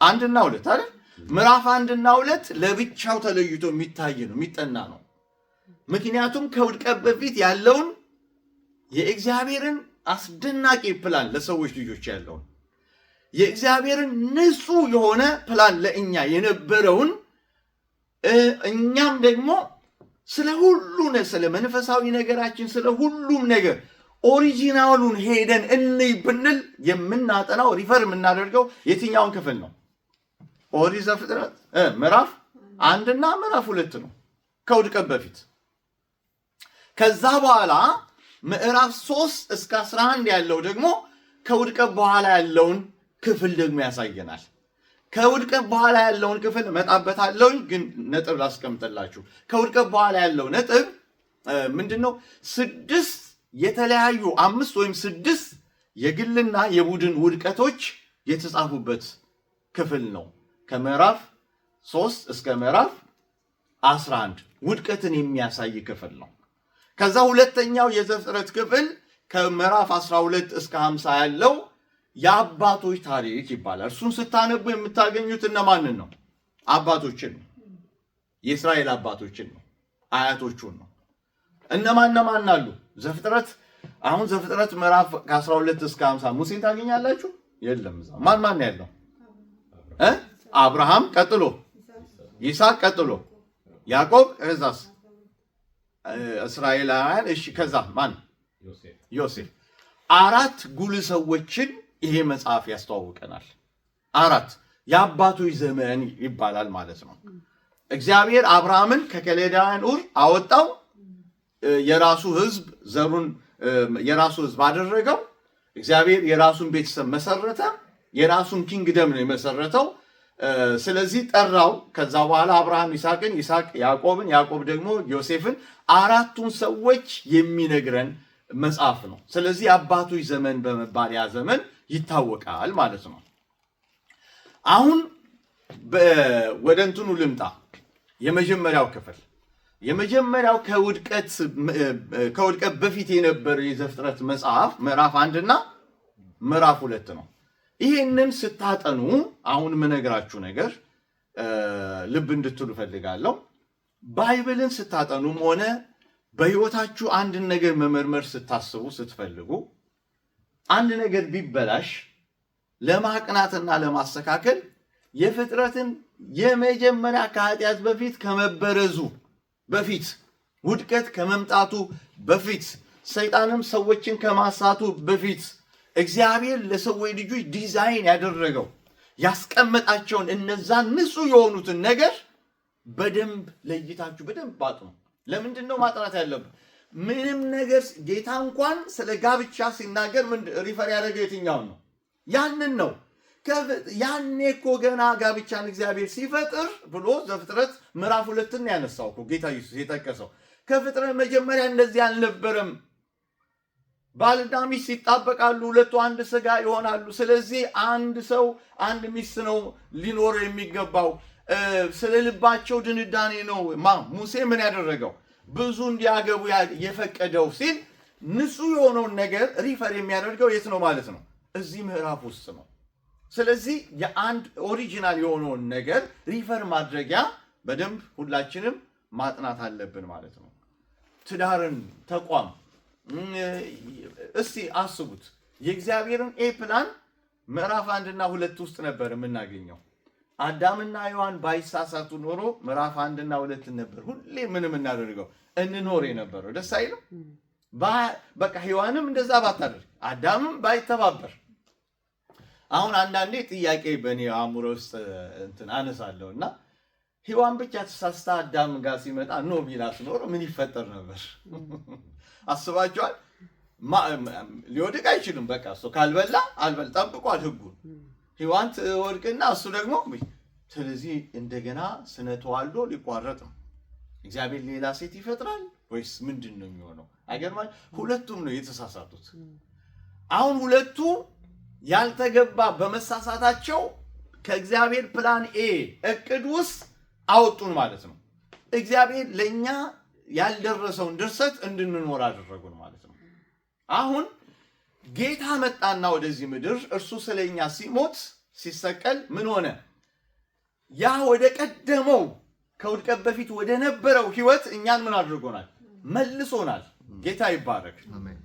1ና 2 አይደል? ምዕራፍ 1ና 2 ለብቻው ተለይቶ የሚታይ ነው፣ የሚጠና ነው። ምክንያቱም ከውድቀት በፊት ያለውን የእግዚአብሔርን አስደናቂ ፕላን፣ ለሰዎች ልጆች ያለውን የእግዚአብሔርን ንጹህ የሆነ ፕላን፣ ለእኛ የነበረውን፣ እኛም ደግሞ ስለ ሁሉ ስለ መንፈሳዊ ነገራችን ስለ ሁሉም ነገር original ኡን ሄደን እንይ ብንል የምናጠናው፣ refer የምናደርገው የትኛውን ክፍል ነው? ኦሪት ዘፍጥረት ምዕራፍ 1ና ምዕራፍ 2 ነው ከውድቀት በፊት። ከዛ በኋላ ምዕራፍ 3 እስከ 11 ያለው ደግሞ ከውድቀት በኋላ ያለውን ክፍል ደግሞ ያሳየናል። ከውድቀት በኋላ ያለውን ክፍል እመጣበታለሁ፣ ግን ነጥብ ላስቀምጥላችሁ። ከውድቀት በኋላ ያለው ነጥብ ምንድን ነው? ስድስት የተለያዩ፣ አምስት ወይም ስድስት የግልና የቡድን ውድቀቶች የተጻፉበት ክፍል ነው። ከምዕራፍ 3 እስከ ምዕራፍ 11 ውድቀትን የሚያሳይ ክፍል ነው። ከዛ ሁለተኛው የዘፍጥረት ክፍል ከምዕራፍ 12 እስከ 50 ያለው የአባቶች ታሪክ ይባላል። እርሱን ስታነቡ የምታገኙት እነማንን ነው? አባቶችን ነው። የእስራኤል አባቶችን ነው። አያቶቹን ነው። እነማን እነማን አሉ? ዘፍጥረት፣ አሁን ዘፍጥረት ምዕራፍ ከ12 እስከ 50 ሙሴን ታገኛላችሁ? የለም። እዛ ማን ማን ያለው? አብርሃም፣ ቀጥሎ ይስሐቅ፣ ቀጥሎ ያዕቆብ፣ ከዛስ እስራኤላውያን። እሺ፣ ከዛ ማን? ዮሴፍ። አራት ጉልህ ሰዎችን ይሄ መጽሐፍ ያስተዋውቀናል። አራት የአባቶች ዘመን ይባላል ማለት ነው። እግዚአብሔር አብርሃምን ከከለዳውያን ኡር አወጣው። የራሱ ሕዝብ፣ ዘሩን የራሱ ሕዝብ አደረገው። እግዚአብሔር የራሱን ቤተሰብ መሰረተ። የራሱን kingdom ነው የመሰረተው። ስለዚህ ጠራው። ከዛ በኋላ አብርሃም ይስሐቅን፣ ይስሐቅ ያዕቆብን፣ ያዕቆብ ደግሞ ዮሴፍን፣ አራቱን ሰዎች የሚነግረን መጽሐፍ ነው። ስለዚህ የአባቶች ዘመን በመባል ያ ዘመን ይታወቃል ማለት ነው። አሁን ወደ እንትኑ ልምጣ። የመጀመሪያው ክፍል የመጀመሪያው ከውድቀት በፊት የነበረው የዘፍጥረት መጽሐፍ ምዕራፍ 1 እና ምዕራፍ 2 ነው። ይህንን ስታጠኑ አሁን የምነግራችሁ ነገር ልብ እንድትሉ እፈልጋለሁ። Bible ን ስታጠኑም ሆነ በህይወታችሁ አንድን ነገር መመርመር ስታስቡ፣ ስትፈልጉ፣ አንድ ነገር ቢበላሽ ለማቅናትና ለማስተካከል የፍጥረትን የመጀመሪያ፣ ከኃጢአት በፊት፣ ከመበረዙ በፊት፣ ውድቀት ከመምጣቱ በፊት፣ ሰይጣንም ሰዎችን ከማሳቱ በፊት እግዚአብሔር ለሰዎች ልጆች ዲዛይን ያደረገው፣ ያስቀመጣቸውን እነዛን ንጹህ የሆኑትን ነገር በደንብ ለይታችሁ በደንብ አጥኑ። ለምንድን ነው ማጥናት ያለብን? ምንም ነገር ጌታ እንኳን ስለ ጋብቻ ሲናገር ምን refer ያደረገው የትኛውን ነው? ያንን ነው። ያኔ እኮ ገና ጋብቻን እግዚአብሔር ሲፈጥር ብሎ ዘፍጥረት ምዕራፍ 2ን ያነሳው እኮ፣ ጌታ ኢየሱስ የጠቀሰው። ከፍጥረት መጀመሪያ እንደዚህ አልነበረም። ባልና ሚስት ይጣበቃሉ፣ ሁለቱ አንድ ስጋ ይሆናሉ። ስለዚህ አንድ ሰው አንድ ሚስት ነው ሊኖረው የሚገባው። ስለ ልባቸው ድንዳኔ ነው ማ ሙሴ ምን ያደረገው፣ ብዙ እንዲያገቡ የፈቀደው ሲል ንጹህ የሆነውን ነገር refer የሚያደርገው የት ነው ማለት ነው? እዚህ ምዕራፍ ውስጥ ነው። ስለዚህ የአንድ original የሆነውን ነገር refer ማድረጊያ በደንብ ሁላችንም ማጥናት አለብን ማለት ነው። ትዳርን ተቋም እስቲ አስቡት። የእግዚአብሔርን A plan ምዕራፍ 1ና 2 ውስጥ ነበር የምናገኘው። አዳምና ሔዋን ባይሳሳቱ ኖሮ ምዕራፍ 1ና 2 ነበር ሁሌ ምን የምናደርገው፣ እንኖር የነበረው። ደስ አይልም? በቃ ሔዋንም እንደዛ ባታደርግ፣ አዳምም ባይተባበር። አሁን አንዳንዴ ጥያቄ በእኔ አእምሮ ውስጥ እንትን አነሳለሁ እና ሔዋን ብቻ ተሳስታ አዳም ጋር ሲመጣ no ቢላት ኖሮ ምን ይፈጠር ነበር? አስባችኋል? ሊወድቅ አይችልም። በቃ እሱ ካልበላ አልበል ጠብቋል ህጉን። ሔዋን ትወድቅና እሱ ደግሞ፣ ስለዚህ እንደገና ስነ ተዋልዶ ሊቋረጥ ነው። እግዚአብሔር ሌላ ሴት ይፈጥራል ወይስ ምንድን ነው የሚሆነው? አይገርማል? ሁለቱም ነው የተሳሳቱት። አሁን ሁለቱ ያልተገባ በመሳሳታቸው ከእግዚአብሔር plan A እቅድ ውስጥ አወጡን ማለት ነው። እግዚአብሔር ለእኛ ያልደረሰውን ድርሰት እንድንኖር አደረጉን ማለት ነው። አሁን ጌታ መጣና ወደዚህ ምድር እርሱ ስለኛ ሲሞት፣ ሲሰቀል ምን ሆነ? ያ ወደ ቀደመው፣ ከውድቀት በፊት ወደ ነበረው ህይወት እኛን ምን አድርጎናል? መልሶናል። ጌታ ይባረክ።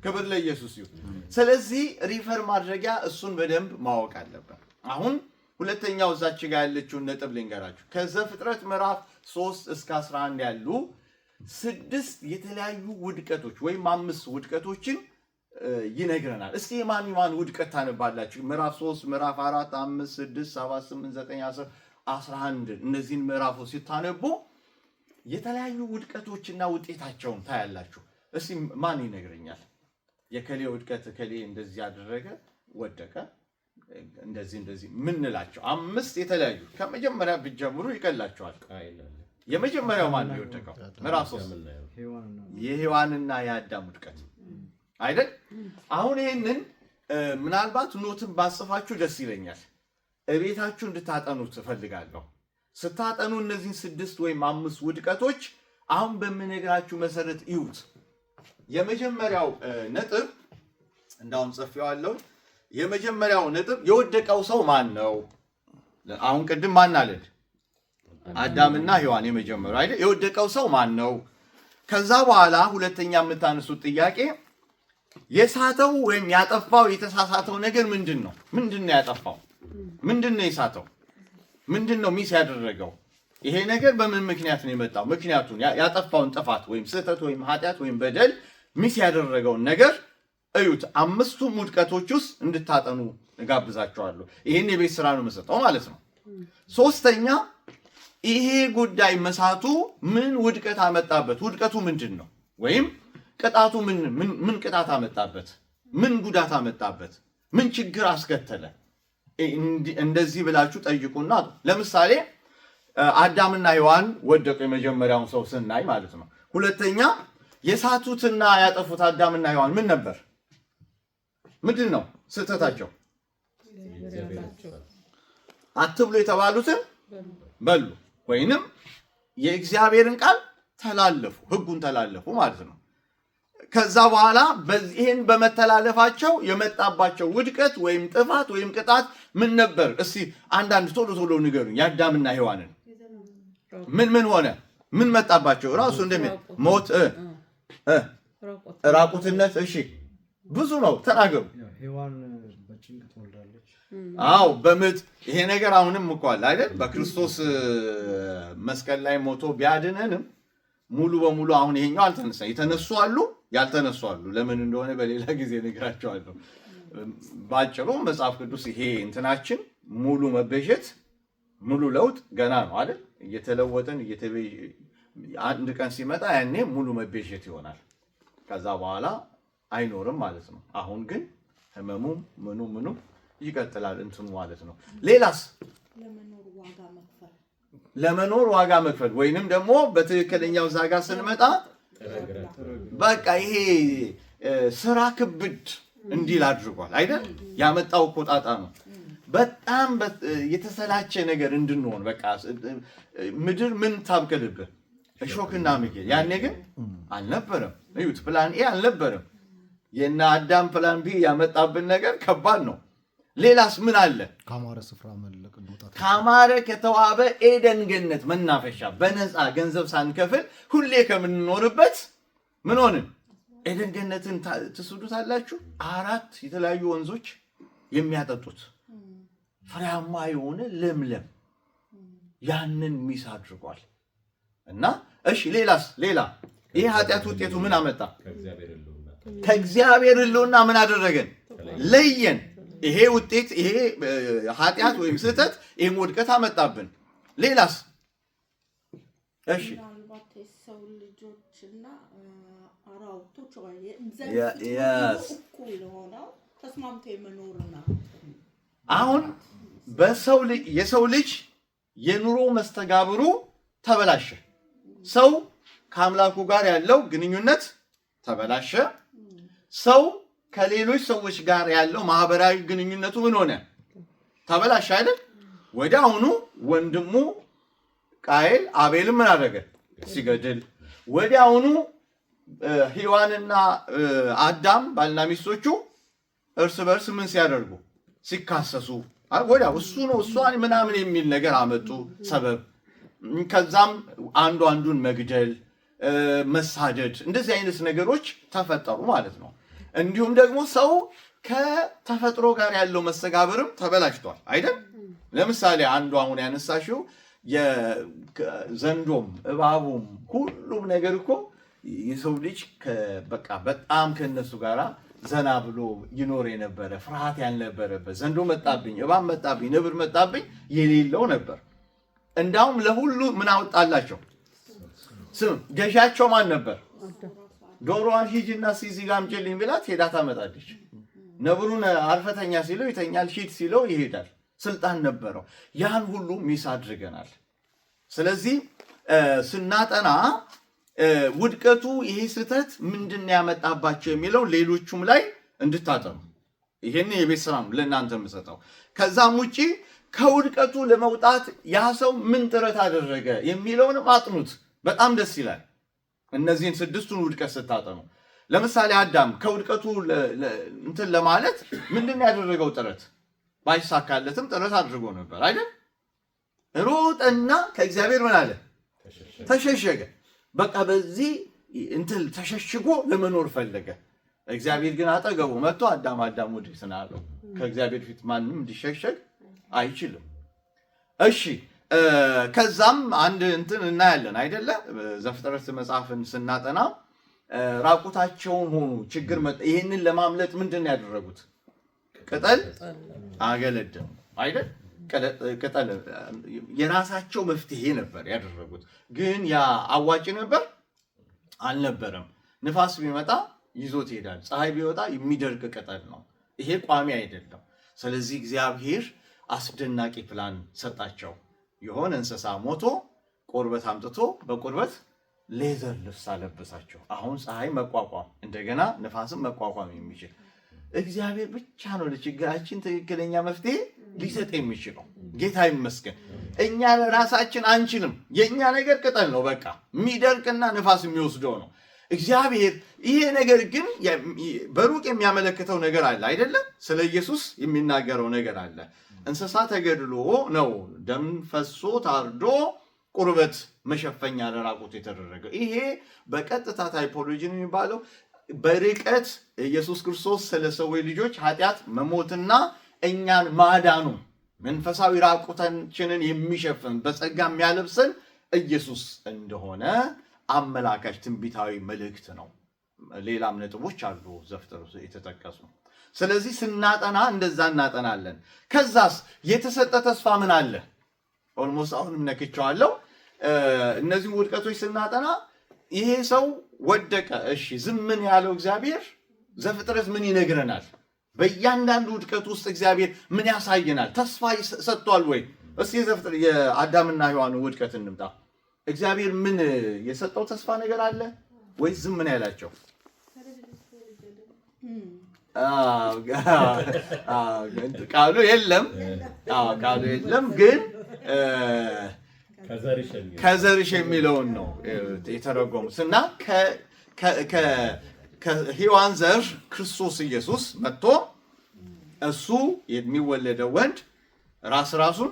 ክብር ለኢየሱስ ይሁን። ስለዚህ refer ማድረጊያ እሱን በደንብ ማወቅ አለብን። አሁን ሁለተኛው እዛች ጋር ያለችውን ነጥብ ልንገራችሁ። ከዘፍጥረት ምዕራፍ 3 እስከ 11 ያሉ ስድስት የተለያዩ ውድቀቶች ወይም አምስት ውድቀቶችን ይነግረናል። እስቲ የማን የማን ውድቀት ታነባላችሁ? ምዕራፍ 3፣ ምዕራፍ 4፣ 5፣ 6፣ 7፣ 8፣ 9፣ 10፣ 11፣ እነዚህን ምዕራፎች ስታነቡ የተለያዩ ውድቀቶችና ውጤታቸውን ታያላችሁ። እስቲ ማን ይነግረኛል? የከሌ ውድቀት፣ እከሌ እንደዚህ ያደረገ ወደቀ፣ እንደዚህ እንደዚህ ምንላቸው አምስት የተለያዩ፣ ከመጀመሪያ ብትጀምሩ ይቀላችኋል። የመጀመሪያው ማን ነው የወደቀው? ምዕራፍ 3 የሔዋንና የአዳም ውድቀት አይደል? አሁን ይህንን ምናልባት note ን ባጽፋችሁ ደስ ይለኛል። እቤታችሁ እንድታጠኑት እፈልጋለሁ። ስታጠኑ እነዚህን ስድስት ወይም አምስት ውድቀቶች አሁን በምነግራችሁ መሰረት እዩት። የመጀመሪያው ነጥብ እንዳውም ጽፌዋለሁ። የመጀመሪያው ነጥብ የወደቀው ሰው ማን ነው? አሁን ቅድም ማን አለን? አዳምና ሔዋን የመጀመሪያው አይደል? የወደቀው ሰው ማን ነው? ከዛ በኋላ ሁለተኛ የምታነሱት ጥያቄ የሳተው ወይም ያጠፋው፣ የተሳሳተው ነገር ምንድን ነው? ምንድን ነው ያጠፋው? ምንድን ነው የሳተው? ምንድን ነው miss ያደረገው? ይሄ ነገር በምን ምክንያት ነው የመጣው? ምክንያቱን፣ ያጠፋውን ጥፋት ወይም ስህተት ወይም ኃጢአት ወይም በደል፣ miss ያደረገውን ነገር እዩት። አምስቱም ውድቀቶች ውስጥ እንድታጠኑ እጋብዛችኋለሁ። ይህን የቤት ስራ ነው የምሰጠው ማለት ነው። ሶስተኛ፣ ይሄ ጉዳይ መሳቱ ምን ውድቀት አመጣበት? ውድቀቱ ምንድን ነው? ወይም ቅጣቱ ምን ቅጣት አመጣበት? ምን ጉዳት አመጣበት? ምን ችግር አስከተለ? እንደዚህ ብላችሁ ጠይቁና፣ ለምሳሌ አዳምና ሔዋን ወደቁ፣ የመጀመሪያውን ሰው ስናይ ማለት ነው። ሁለተኛ የሳቱትና ያጠፉት አዳምና ሔዋን ምን ነበር? ምንድን ነው ስህተታቸው? አትብሉ የተባሉትን በሉ ወይንም የእግዚአብሔርን ቃል ተላለፉ፣ ህጉን ተላለፉ ማለት ነው። ከዛ በኋላ ይህን በመተላለፋቸው የመጣባቸው ውድቀት ወይም ጥፋት ወይም ቅጣት ምን ነበር? እስቲ አንዳንድ ቶሎ ቶሎ ንገሩኝ። የአዳምና ሔዋንን ምን ምን ሆነ? ምን መጣባቸው? ራሱ እንደሚ ሞት፣ ራቁትነት። እሺ፣ ብዙ ነው፣ ተናገሩ። ሔዋን በጭንቅ ትወልዳለች። አዎ፣ በምጥ። ይሄ ነገር አሁንም እኮ አለ አይደል? በክርስቶስ መስቀል ላይ ሞቶ ቢያድነንም ሙሉ በሙሉ አሁን ይሄኛው አልተነሳ። የተነሱ አሉ፣ ያልተነሱ አሉ። ለምን እንደሆነ በሌላ ጊዜ እነግራችኋለሁ። ባጭሩ መጽሐፍ ቅዱስ ይሄ እንትናችን ሙሉ መቤዠት፣ ሙሉ ለውጥ ገና ነው አይደል? እየተለወጠን አንድ ቀን ሲመጣ ያኔ ሙሉ መቤዠት ይሆናል። ከዛ በኋላ አይኖርም ማለት ነው። አሁን ግን ህመሙም ምኑ ምኑ ይቀጥላል እንትኑ ማለት ነው። ሌላስ? ለመኖር ዋጋ መክፈል። ለመኖር ዋጋ መክፈል ወይንም ደግሞ በትክክለኛው እዛ ጋር ስንመጣ በቃ ይሄ ስራ ክብድ እንዲል አድርጓል አይደል? ያመጣው እኮ ጣጣ ነው። በጣም የተሰላቸ ነገር እንድንሆን፣ በቃ ምድር ምን ታብቅልብህ? እሾክና አሜኬላ። ያኔ ግን አልነበረም። እዩት፣ plan A አልነበረም። የነ አዳም plan B ያመጣብን ነገር ከባድ ነው። ሌላስ ምን አለ? ከአማረ ስፍራ መለቅ መውጣት። ካማረ ከተዋበ ኤደን ገነት መናፈሻ በነፃ ገንዘብ ሳንከፍል ሁሌ ከምንኖርበት ምን ሆንን? ኤደን ገነትን ትስዱታላችሁ። አራት የተለያዩ ወንዞች የሚያጠጡት ፍሬያማ የሆነ ለምለም፣ ያንን miss አድርጓል። እና እሺ፣ ሌላስ? ሌላ ይህ ኃጢአት ውጤቱ ምን አመጣ? ከእግዚአብሔር ሕልውና ምን አደረገን? ለየን። ይሄ ውጤት፣ ይሄ ኃጢአት ወይም ስህተት ይህም ውድቀት አመጣብን። ሌላስ? እሺ። ምናልባት የሰው ልጆችና አራዊቶች ወይ እኩል ሆነው ተስማምተው የመኖርና አሁን በሰው ልጅ የሰው ልጅ የኑሮ መስተጋብሩ ተበላሸ። ሰው ከአምላኩ ጋር ያለው ግንኙነት ተበላሸ። ሰው ከሌሎች ሰዎች ጋር ያለው ማህበራዊ ግንኙነቱ ምን ሆነ? ተበላሸ አይደል? ወዲያውኑ ወንድሙ ቃየል አቤልን ምን አደረገ? ሲገድል። ወዲያውኑ ሔዋንና አዳም ባልና ሚስቶቹ እርስ በርስ ምን ሲያደርጉ? ሲካሰሱ፣ ወዲያው እሱ ነው እሷን ምናምን የሚል ነገር አመጡ ሰበብ። ከዛም አንዱ አንዱን መግደል፣ መሳደድ፣ እንደዚህ አይነት ነገሮች ተፈጠሩ ማለት ነው። እንዲሁም ደግሞ ሰው ከተፈጥሮ ጋር ያለው መስተጋብርም ተበላሽቷል አይደል? ለምሳሌ አንዱ አሁን ያነሳሽው ዘንዶም እባቡም ሁሉም ነገር እኮ የሰው ልጅ በቃ በጣም ከነሱ ጋራ ዘና ብሎ ይኖር የነበረ፣ ፍርሃት ያልነበረበት፣ ዘንዶ መጣብኝ፣ እባብ መጣብኝ፣ ነብር መጣብኝ የሌለው ነበር። እንዳውም ለሁሉ ምን አወጣላቸው? ስም። ገዣቸው ማን ነበር? ዶሮዋን ሂጂና እዚህ ጋር አምጪልኝ ብላት ሄዳ ታመጣለች። ነብሩን አርፈህ ተኛ ሲለው ይተኛል፣ ሂድ ሲለው ይሄዳል። ስልጣን ነበረው። ያን ሁሉ miss አድርገናል። ስለዚህ ስናጠና ውድቀቱ ይሄ ስህተት ምንድን ነው ያመጣባቸው የሚለው ሌሎቹም ላይ እንድታጠኑ ይሄን የቤት ስራ ነው ለእናንተ የምሰጠው። ከዛም ውጪ ከውድቀቱ ለመውጣት ያ ሰው ምን ጥረት አደረገ የሚለውንም አጥኑት። በጣም ደስ ይላል። እነዚህን ስድስቱን ውድቀት ስታጠኑ ለምሳሌ አዳም ከውድቀቱ እንትን ለማለት ምንድን ነው ያደረገው ጥረት? ባይሳካለትም ጥረት አድርጎ ነበር አይደል? ሮጠና ከእግዚአብሔር ምን አለ? ተሸሸገ። በቃ በዚህ እንትን ተሸሽጎ ለመኖር ፈለገ። እግዚአብሔር ግን አጠገቡ መጥቶ አዳም አዳም ወዴት ነህ አለው። ከእግዚአብሔር ፊት ማንም እንዲሸሸግ አይችልም። እሺ፣ ከዛም አንድ እንትን እናያለን አይደለ? ዘፍጥረት መጽሐፍን ስናጠና ራቁታቸውን ሆኑ፣ ችግር መጣ። ይህንን ለማምለጥ ምንድን ነው ያደረጉት? ቅጠል አገለደሙ አይደል? ቅጠል የራሳቸው መፍትሄ ነበር ያደረጉት። ግን ያ አዋጭ ነበር? አልነበረም። ንፋስ ቢመጣ ይዞት ይሄዳል። ፀሐይ ቢወጣ የሚደርቅ ቅጠል ነው። ይሄ ቋሚ አይደለም። ስለዚህ እግዚአብሔር አስደናቂ ፕላን ሰጣቸው። የሆነ እንስሳ ሞቶ ቆርበት አምጥቶ በቆርበት leather ልብስ አለበሳቸው። አሁን ፀሐይ መቋቋም እንደገና ንፋስን መቋቋም የሚችል፣ እግዚአብሔር ብቻ ነው ለችግራችን ትክክለኛ መፍትሄ። ሊሰጥ የሚችለው። ጌታ ይመስገን። እኛ ለራሳችን አንችልም። የእኛ ነገር ቅጠል ነው፣ በቃ የሚደርቅና ንፋስ የሚወስደው ነው። እግዚአብሔር ይሄ ነገር ግን በሩቅ የሚያመለክተው ነገር አለ አይደለም? ስለ ኢየሱስ የሚናገረው ነገር አለ። እንስሳ ተገድሎ ነው ደም ፈሶ ታርዶ ቁርበት መሸፈኛ ለራቁት የተደረገው። ይሄ በቀጥታ typology ነው የሚባለው። በርቀት ኢየሱስ ክርስቶስ ስለ ሰው ልጆች ኃጢአት መሞትና እኛን ማዳኑ መንፈሳዊ ራቁታችንን የሚሸፍን በጸጋ የሚያለብሰን ኢየሱስ እንደሆነ አመላካች ትንቢታዊ መልእክት ነው። ሌላም ነጥቦች አሉ ዘፍጥረት የተጠቀሱ። ስለዚህ ስናጠና እንደዛ እናጠናለን። ከዛስ የተሰጠ ተስፋ ምን አለ? Almost አሁንም ነክቼዋለሁ። እነዚህ ውድቀቶች ስናጠና ይሄ ሰው ወደቀ፣ እሺ ዝም ምን ያለው እግዚአብሔር ዘፍጥረት ምን ይነግረናል? በእያንዳንዱ ውድቀት ውስጥ እግዚአብሔር ምን ያሳየናል? ተስፋ ሰጥቷል ወይ? እስኪ የዘፍጥረት የአዳምና ሔዋን ውድቀት እንምጣ። እግዚአብሔር ምን የሰጠው ተስፋ ነገር አለ ወይስ ዝም ምን ያላቸው? ቃሉ የለም፣ ቃሉ የለም ግን ከዘርሽ የሚለውን ነው የተረጎሙት እና ከሔዋን ዘር ክርስቶስ ኢየሱስ መጥቶ እሱ የሚወለደው ወንድ ራስ ራሱን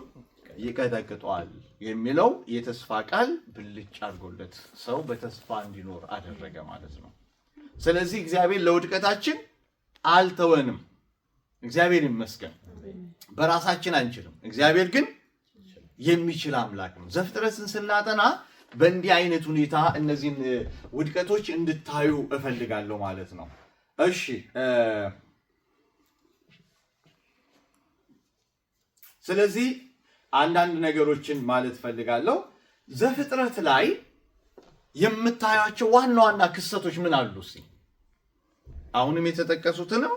ይቀጠቅጠዋል የሚለው የተስፋ ቃል ብልጭ አድርጎለት ሰው በተስፋ እንዲኖር አደረገ ማለት ነው። ስለዚህ እግዚአብሔር ለውድቀታችን አልተወንም። እግዚአብሔር ይመስገን። በራሳችን አንችልም። እግዚአብሔር ግን የሚችል አምላክ ነው። ዘፍጥረትን ስናጠና በእንዲህ አይነት ሁኔታ እነዚህን ውድቀቶች እንድታዩ እፈልጋለሁ ማለት ነው። እሺ፣ ስለዚህ አንዳንድ ነገሮችን ማለት እፈልጋለሁ። ዘፍጥረት ላይ የምታዩቸው ዋና ዋና ክስተቶች ምን አሉ? እስኪ አሁንም የተጠቀሱትንም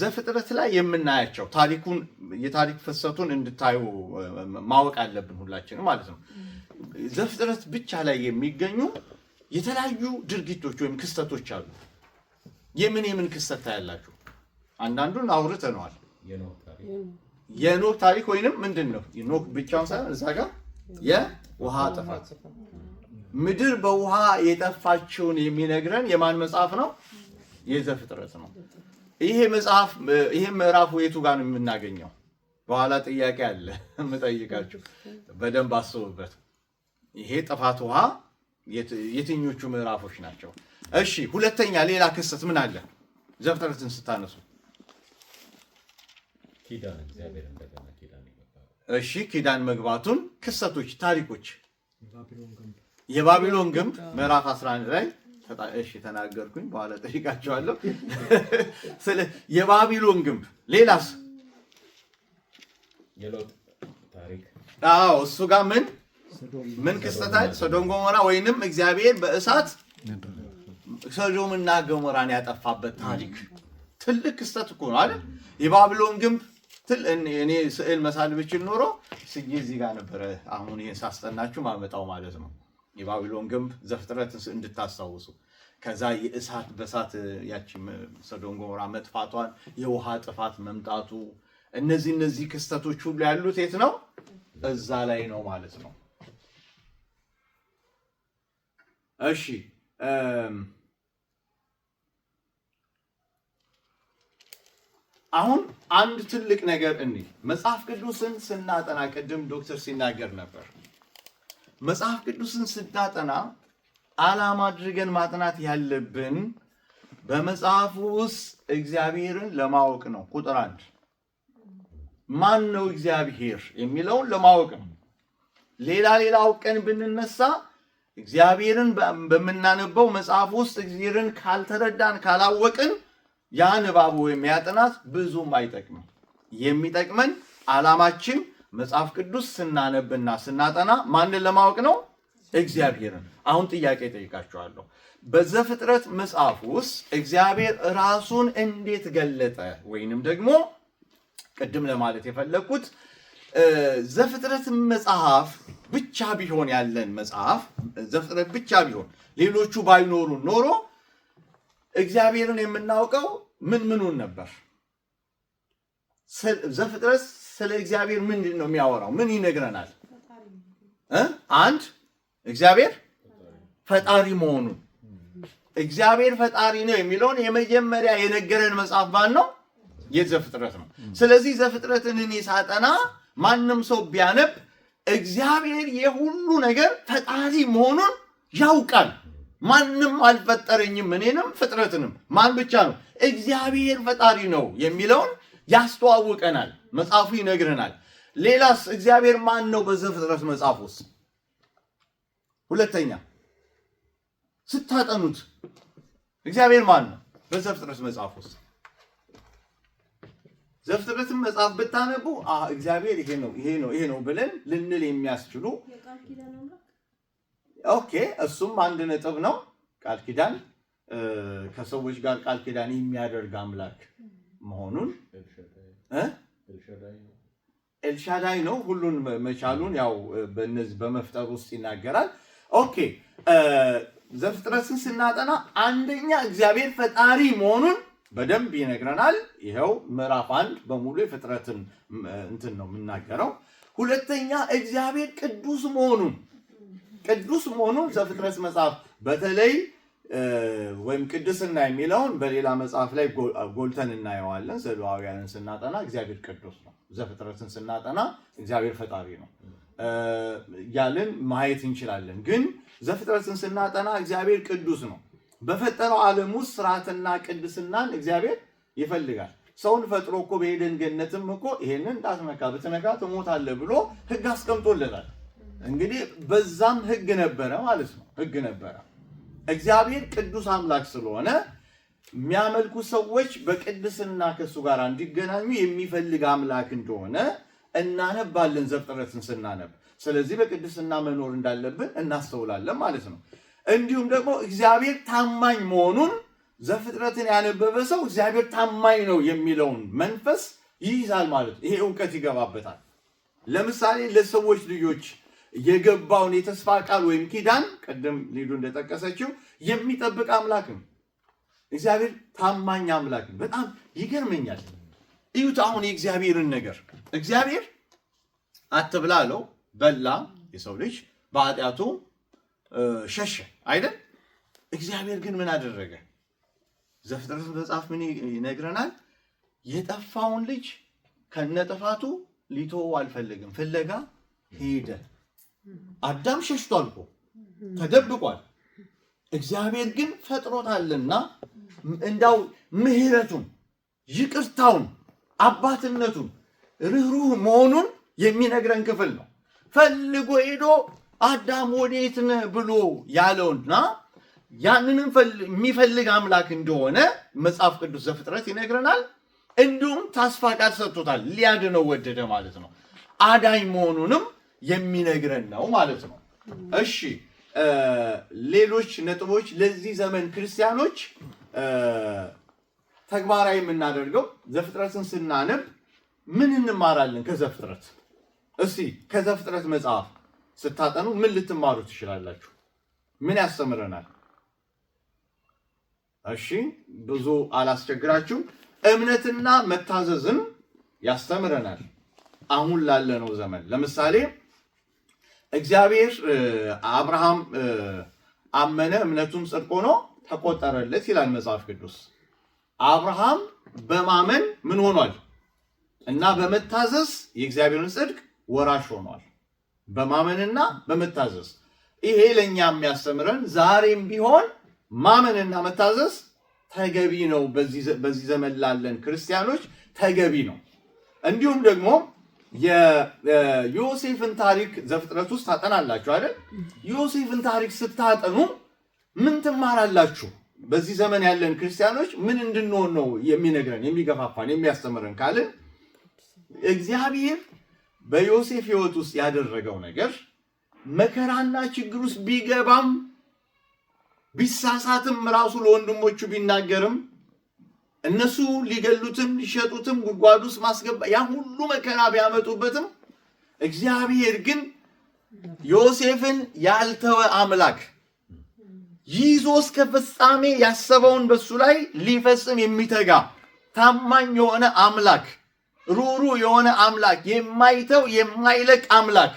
ዘፍጥረት ላይ የምናያቸው ታሪኩን የታሪክ ፍሰቱን እንድታዩ ማወቅ አለብን ሁላችንም ማለት ነው። ዘፍጥረት ብቻ ላይ የሚገኙ የተለያዩ ድርጊቶች ወይም ክስተቶች አሉ። የምን የምን ክስተት ታያላችሁ? አንዳንዱን አውርተነዋል። የኖህ ታሪክ ወይንም ምንድን ነው ኖህ ብቻውን ሳይሆን እዛ ጋር የውሃ ጥፋት፣ ምድር በውሃ የጠፋችውን የሚነግረን የማን መጽሐፍ ነው? የዘፍጥረት ነው። ይሄ መጽሐፍ ይሄ ምዕራፍ የቱ ጋር ነው የምናገኘው? በኋላ ጥያቄ አለ የምጠይቃችሁ፣ በደንብ አስቡበት። ይሄ ጥፋት ውሃ የትኞቹ ምዕራፎች ናቸው? እሺ፣ ሁለተኛ ሌላ ክስተት ምን አለ? ዘፍጥረትን ስታነሱ ኪዳን፣ እግዚአብሔር እንደገና ኪዳን የገባው። እሺ፣ ኪዳን መግባቱን ክስተቶች፣ ታሪኮች የባቢሎን ግንብ ምዕራፍ 11 ላይ እሺ ተናገርኩኝ፣ በኋላ ጠይቃቸዋለሁ። ስለ የባቢሎን ግንብ ሌላስ? የሎጥ ታሪክ። አዎ፣ እሱ ጋር ምን ምን ክስተት አለ? ሶዶም ገሞራ ወይንም እግዚአብሔር በእሳት ሶዶምና ገሞራን ያጠፋበት ታሪክ ትልቅ ክስተት እኮ ነው አይደል? የባቢሎን ግንብ እኔ ስዕል መሳል ብችል ኖሮ ስዬ እዚህ ጋር ነበረ አሁን ይሄን ሳስጠናችሁ ማመጣው ማለት ነው። የባቢሎን ግንብ ዘፍጥረት እንድታስታውሱ፣ ከዛ የእሳት በእሳት ያቺ ሶዶም ገሞራ መጥፋቷን፣ የውሃ ጥፋት መምጣቱ፣ እነዚህ ክስተቶች ሁሉ ያሉት የት ነው? እዛ ላይ ነው ማለት ነው። እሺ፣ አሁን አንድ ትልቅ ነገር እንይ። መጽሐፍ ቅዱስን ስናጠና ቅድም ዶክተር ሲናገር ነበር። መጽሐፍ ቅዱስን ስናጠና ዓላማ አድርገን ማጥናት ያለብን በመጽሐፉ ውስጥ እግዚአብሔርን ለማወቅ ነው። ቁጥር አንድ ማን ነው እግዚአብሔር የሚለውን ለማወቅ ነው። ሌላ ሌላ አውቀን ብንነሳ እግዚአብሔርን በምናነበው መጽሐፍ ውስጥ እግዚአብሔርን ካልተረዳን ካላወቅን ያ ንባቡ ወይም ያ ጥናት ብዙም አይጠቅምም። የሚጠቅመን ዓላማችን መጽሐፍ ቅዱስ ስናነብና ስናጠና ማንን ለማወቅ ነው? እግዚአብሔርን። አሁን ጥያቄ ጠይቃችኋለሁ። በዘፍጥረት መጽሐፍ ውስጥ እግዚአብሔር ራሱን እንዴት ገለጠ? ወይንም ደግሞ ቅድም ለማለት የፈለግኩት ዘፍጥረት መጽሐፍ ብቻ ቢሆን ያለን መጽሐፍ ዘፍጥረት ብቻ ቢሆን ሌሎቹ ባይኖሩ ኖሮ እግዚአብሔርን የምናውቀው ምን ምኑን ነበር? ዘፍጥረት ስለ እግዚአብሔር ምንድን ነው የሚያወራው? ምን ይነግረናል? አንድ እግዚአብሔር ፈጣሪ መሆኑን፣ እግዚአብሔር ፈጣሪ ነው የሚለውን የመጀመሪያ የነገረን መጽሐፍ ማን ነው? የዘፍጥረት ነው። ስለዚህ ዘፍጥረትን እኔ ሳጠና ማንም ሰው ቢያነብ እግዚአብሔር የሁሉ ነገር ፈጣሪ መሆኑን ያውቃል። ማንም አልፈጠረኝም እኔንም ፍጥረትንም፣ ማን ብቻ ነው? እግዚአብሔር ፈጣሪ ነው የሚለውን ያስተዋውቀናል፣ መጽሐፉ ይነግረናል። ሌላስ እግዚአብሔር ማን ነው በዘፍጥረት መጽሐፍ ውስጥ? ሁለተኛ ስታጠኑት እግዚአብሔር ማን ነው በዘፍጥረት መጽሐፍ ውስጥ? ዘፍጥረትን መጽሐፍ ብታነቡ እግዚአብሔር ይሄ ነው ይሄ ነው ይሄ ነው ብለን ልንል የሚያስችሉ፣ okay፣ እሱም አንድ ነጥብ ነው። ቃል ኪዳን፣ ከሰዎች ጋር ቃል ኪዳን የሚያደርግ አምላክ መሆኑን፣ ኤልሻዳይ ነው። ሁሉን መቻሉን ያው በእነዚህ በመፍጠር ውስጥ ይናገራል። Okay፣ ዘፍጥረትን ስናጠና አንደኛ እግዚአብሔር ፈጣሪ መሆኑን በደንብ ይነግረናል። ይኸው ምዕራፍ 1 በሙሉ የፍጥረትን እንትን ነው የምናገረው። ሁለተኛ እግዚአብሔር ቅዱስ መሆኑን ዘፍጥረት መጽሐፍ በተለይ ወይም ቅድስና የሚለውን በሌላ መጽሐፍ ላይ ጎልተን እናየዋለን። ዘሌዋውያንን ስናጠና እግዚአብሔር ቅዱስ ነው። ዘፍጥረትን ስናጠና እግዚአብሔር ፈጣሪ ነው ያልን ማየት እንችላለን። ግን ዘፍጥረትን ስናጠና እግዚአብሔር ቅዱስ ነው። በፈጠረው ዓለም ውስጥ ስርዓትና ቅድስናን እግዚአብሔር ይፈልጋል። ሰውን ፈጥሮ እኮ በኤደን ገነትም እኮ ይሄንን እንዳትነካ፣ ብትነካ ትሞታለህ ብሎ ሕግ አስቀምጦለታል። እንግዲህ በዛም ሕግ ነበረ ማለት ነው። ሕግ ነበረ። እግዚአብሔር ቅዱስ አምላክ ስለሆነ የሚያመልኩ ሰዎች በቅድስና ከእሱ ጋር እንዲገናኙ የሚፈልግ አምላክ እንደሆነ እናነባለን ዘፍጥረትን ስናነብ። ስለዚህ በቅድስና መኖር እንዳለብን እናስተውላለን ማለት ነው። እንዲሁም ደግሞ እግዚአብሔር ታማኝ መሆኑን ዘፍጥረትን ያነበበ ሰው እግዚአብሔር ታማኝ ነው የሚለውን መንፈስ ይይዛል ማለት ነው። ይሄ እውቀት ይገባበታል። ለምሳሌ ለሰዎች ልጆች የገባውን የተስፋ ቃል ወይም ኪዳን ቅድም ሊዱ እንደጠቀሰችው የሚጠብቅ አምላክ ነው። እግዚአብሔር ታማኝ አምላክ ነው። በጣም ይገርመኛል። እዩት አሁን የእግዚአብሔርን ነገር። እግዚአብሔር አትብላ አለው፣ በላ። የሰው ልጅ በኃጢአቱ ሸሸ አይደል? እግዚአብሔር ግን ምን አደረገ? ዘፍጥረት መጽሐፍ ምን ይነግረናል? የጠፋውን ልጅ ከነጥፋቱ ሊተወው አልፈለግም፣ ፍለጋ ሄደ። አዳም ሸሽቷል እኮ፣ ተደብቋል። እግዚአብሔር ግን ፈጥሮታልና እንዳው ምሕረቱን፣ ይቅርታውን፣ አባትነቱን፣ ርኅሩህ መሆኑን የሚነግረን ክፍል ነው። ፈልጎ ሄዶ አዳም ወዴት ነህ ብሎ ያለውና ያንንም የሚፈልግ አምላክ እንደሆነ መጽሐፍ ቅዱስ ዘፍጥረት ይነግረናል። እንዲሁም ተስፋ ቃል ሰጥቶታል። ሊያድነው ወደደ ማለት ነው። አዳኝ መሆኑንም የሚነግረን ነው ማለት ነው። እሺ፣ ሌሎች ነጥቦች ለዚህ ዘመን ክርስቲያኖች ተግባራዊ የምናደርገው ዘፍጥረትን ስናነብ ምን እንማራለን ከዘፍጥረት? እስቲ ከዘፍጥረት መጽሐፍ ስታጠኑ ምን ልትማሩ ትችላላችሁ? ምን ያስተምረናል? እሺ፣ ብዙ አላስቸግራችሁም። እምነትና መታዘዝን ያስተምረናል። አሁን ላለነው ዘመን ለምሳሌ እግዚአብሔር አብርሃም አመነ፣ እምነቱም ጽድቅ ሆኖ ተቆጠረለት ይላል መጽሐፍ ቅዱስ። አብርሃም በማመን ምን ሆኗል? እና በመታዘዝ የእግዚአብሔርን ጽድቅ ወራሽ ሆኗል። በማመንና በመታዘዝ። ይሄ ለእኛ የሚያስተምረን ዛሬም ቢሆን ማመንና መታዘዝ ተገቢ ነው። በዚህ ዘመን ላለን ክርስቲያኖች ተገቢ ነው። እንዲሁም ደግሞ የዮሴፍን ታሪክ ዘፍጥረት ውስጥ ታጠናላችሁ አይደል? ዮሴፍን ታሪክ ስታጠኑ ምን ትማራላችሁ? በዚህ ዘመን ያለን ክርስቲያኖች ምን እንድንሆን ነው የሚነግረን፣ የሚገፋፋን፣ የሚያስተምረን ካልን እግዚአብሔር በዮሴፍ ሕይወት ውስጥ ያደረገው ነገር መከራና ችግር ውስጥ ቢገባም፣ ቢሳሳትም፣ ራሱ ለወንድሞቹ ቢናገርም፣ እነሱ ሊገሉትም ሊሸጡትም ጉድጓድ ውስጥ ማስገባ ያ ሁሉ መከራ ቢያመጡበትም እግዚአብሔር ግን ዮሴፍን ያልተወ አምላክ፣ ይዞ እስከ ፍጻሜ ያሰበውን በሱ ላይ ሊፈጽም የሚተጋ ታማኝ የሆነ አምላክ፣ ሩህሩህ የሆነ አምላክ፣ የማይተው የማይለቅ አምላክ፣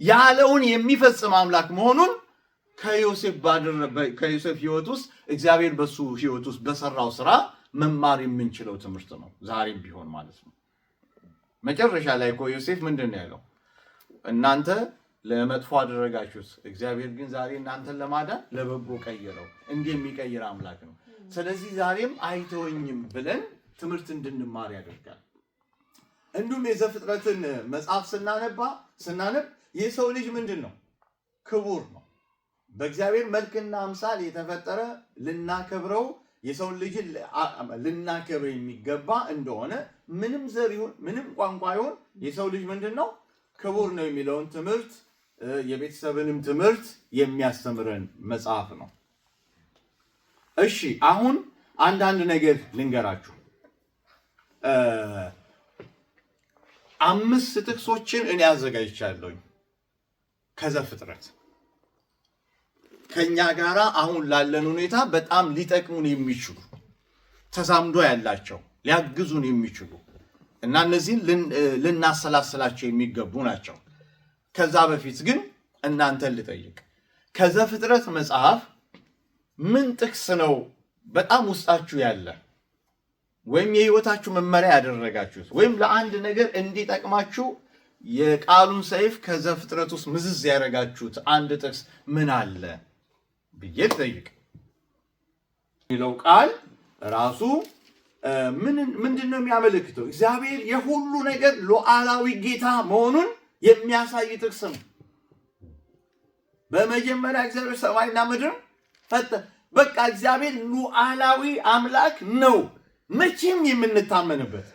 ያለውን የሚፈጽም አምላክ መሆኑን ከዮሴፍ ሕይወት ውስጥ፣ እግዚአብሔር በሱ ሕይወት ውስጥ በሰራው ስራ መማር የምንችለው ትምህርት ነው። ዛሬም ቢሆን ማለት ነው። መጨረሻ ላይ እኮ ዮሴፍ ምንድን ነው ያለው? እናንተ ለመጥፎ አደረጋችሁት፣ እግዚአብሔር ግን ዛሬ እናንተን ለማዳን ለበጎ ቀየረው። እንዲህ የሚቀይር አምላክ ነው። ስለዚህ ዛሬም አይተወኝም ብለን ትምህርት እንድንማር ያደርጋል። እንዲሁም የዘፍጥረትን መጽሐፍ ስናነብ የሰው ልጅ ምንድን ነው? ክቡር ነው። በእግዚአብሔር መልክና አምሳል የተፈጠረ፣ ልናከብረው፣ የሰው ልጅን ልናከብር የሚገባ እንደሆነ፣ ምንም ዘር ይሁን ምንም ቋንቋ ይሁን የሰው ልጅ ምንድን ነው? ክቡር ነው የሚለውን ትምህርት፣ የቤተሰብንም ትምህርት የሚያስተምረን መጽሐፍ ነው። እሺ፣ አሁን አንዳንድ ነገር ልንገራችሁ። አምስት ጥቅሶችን እኔ አዘጋጅቻለሁኝ ከዘፍጥረት፣ ከኛ ጋራ አሁን ላለን ሁኔታ በጣም ሊጠቅሙን የሚችሉ፣ ተዛምዶ ያላቸው፣ ሊያግዙን የሚችሉ እና እነዚህን ልናሰላስላቸው የሚገቡ ናቸው። ከዛ በፊት ግን እናንተን ልጠይቅ። ከዘፍጥረት መጽሐፍ ምን ጥቅስ ነው በጣም ውስጣችሁ ያለ ወይም የህይወታችሁ መመሪያ ያደረጋችሁት ወይም ለአንድ ነገር እንዲጠቅማችሁ የቃሉን ሰይፍ ከዘፍጥረት ውስጥ ምዝዝ ያደረጋችሁት አንድ ጥቅስ ምን አለ ብዬ ልጠይቅ። የሚለው ቃል ራሱ ምንድን ነው የሚያመለክተው? እግዚአብሔር የሁሉ ነገር ሉዓላዊ ጌታ መሆኑን የሚያሳይ ጥቅስ ነው። በመጀመሪያ እግዚአብሔር ሰማይና ምድር ፈጠረ። በቃ እግዚአብሔር ሉዓላዊ አምላክ ነው። መቼም የምንታመንበት፣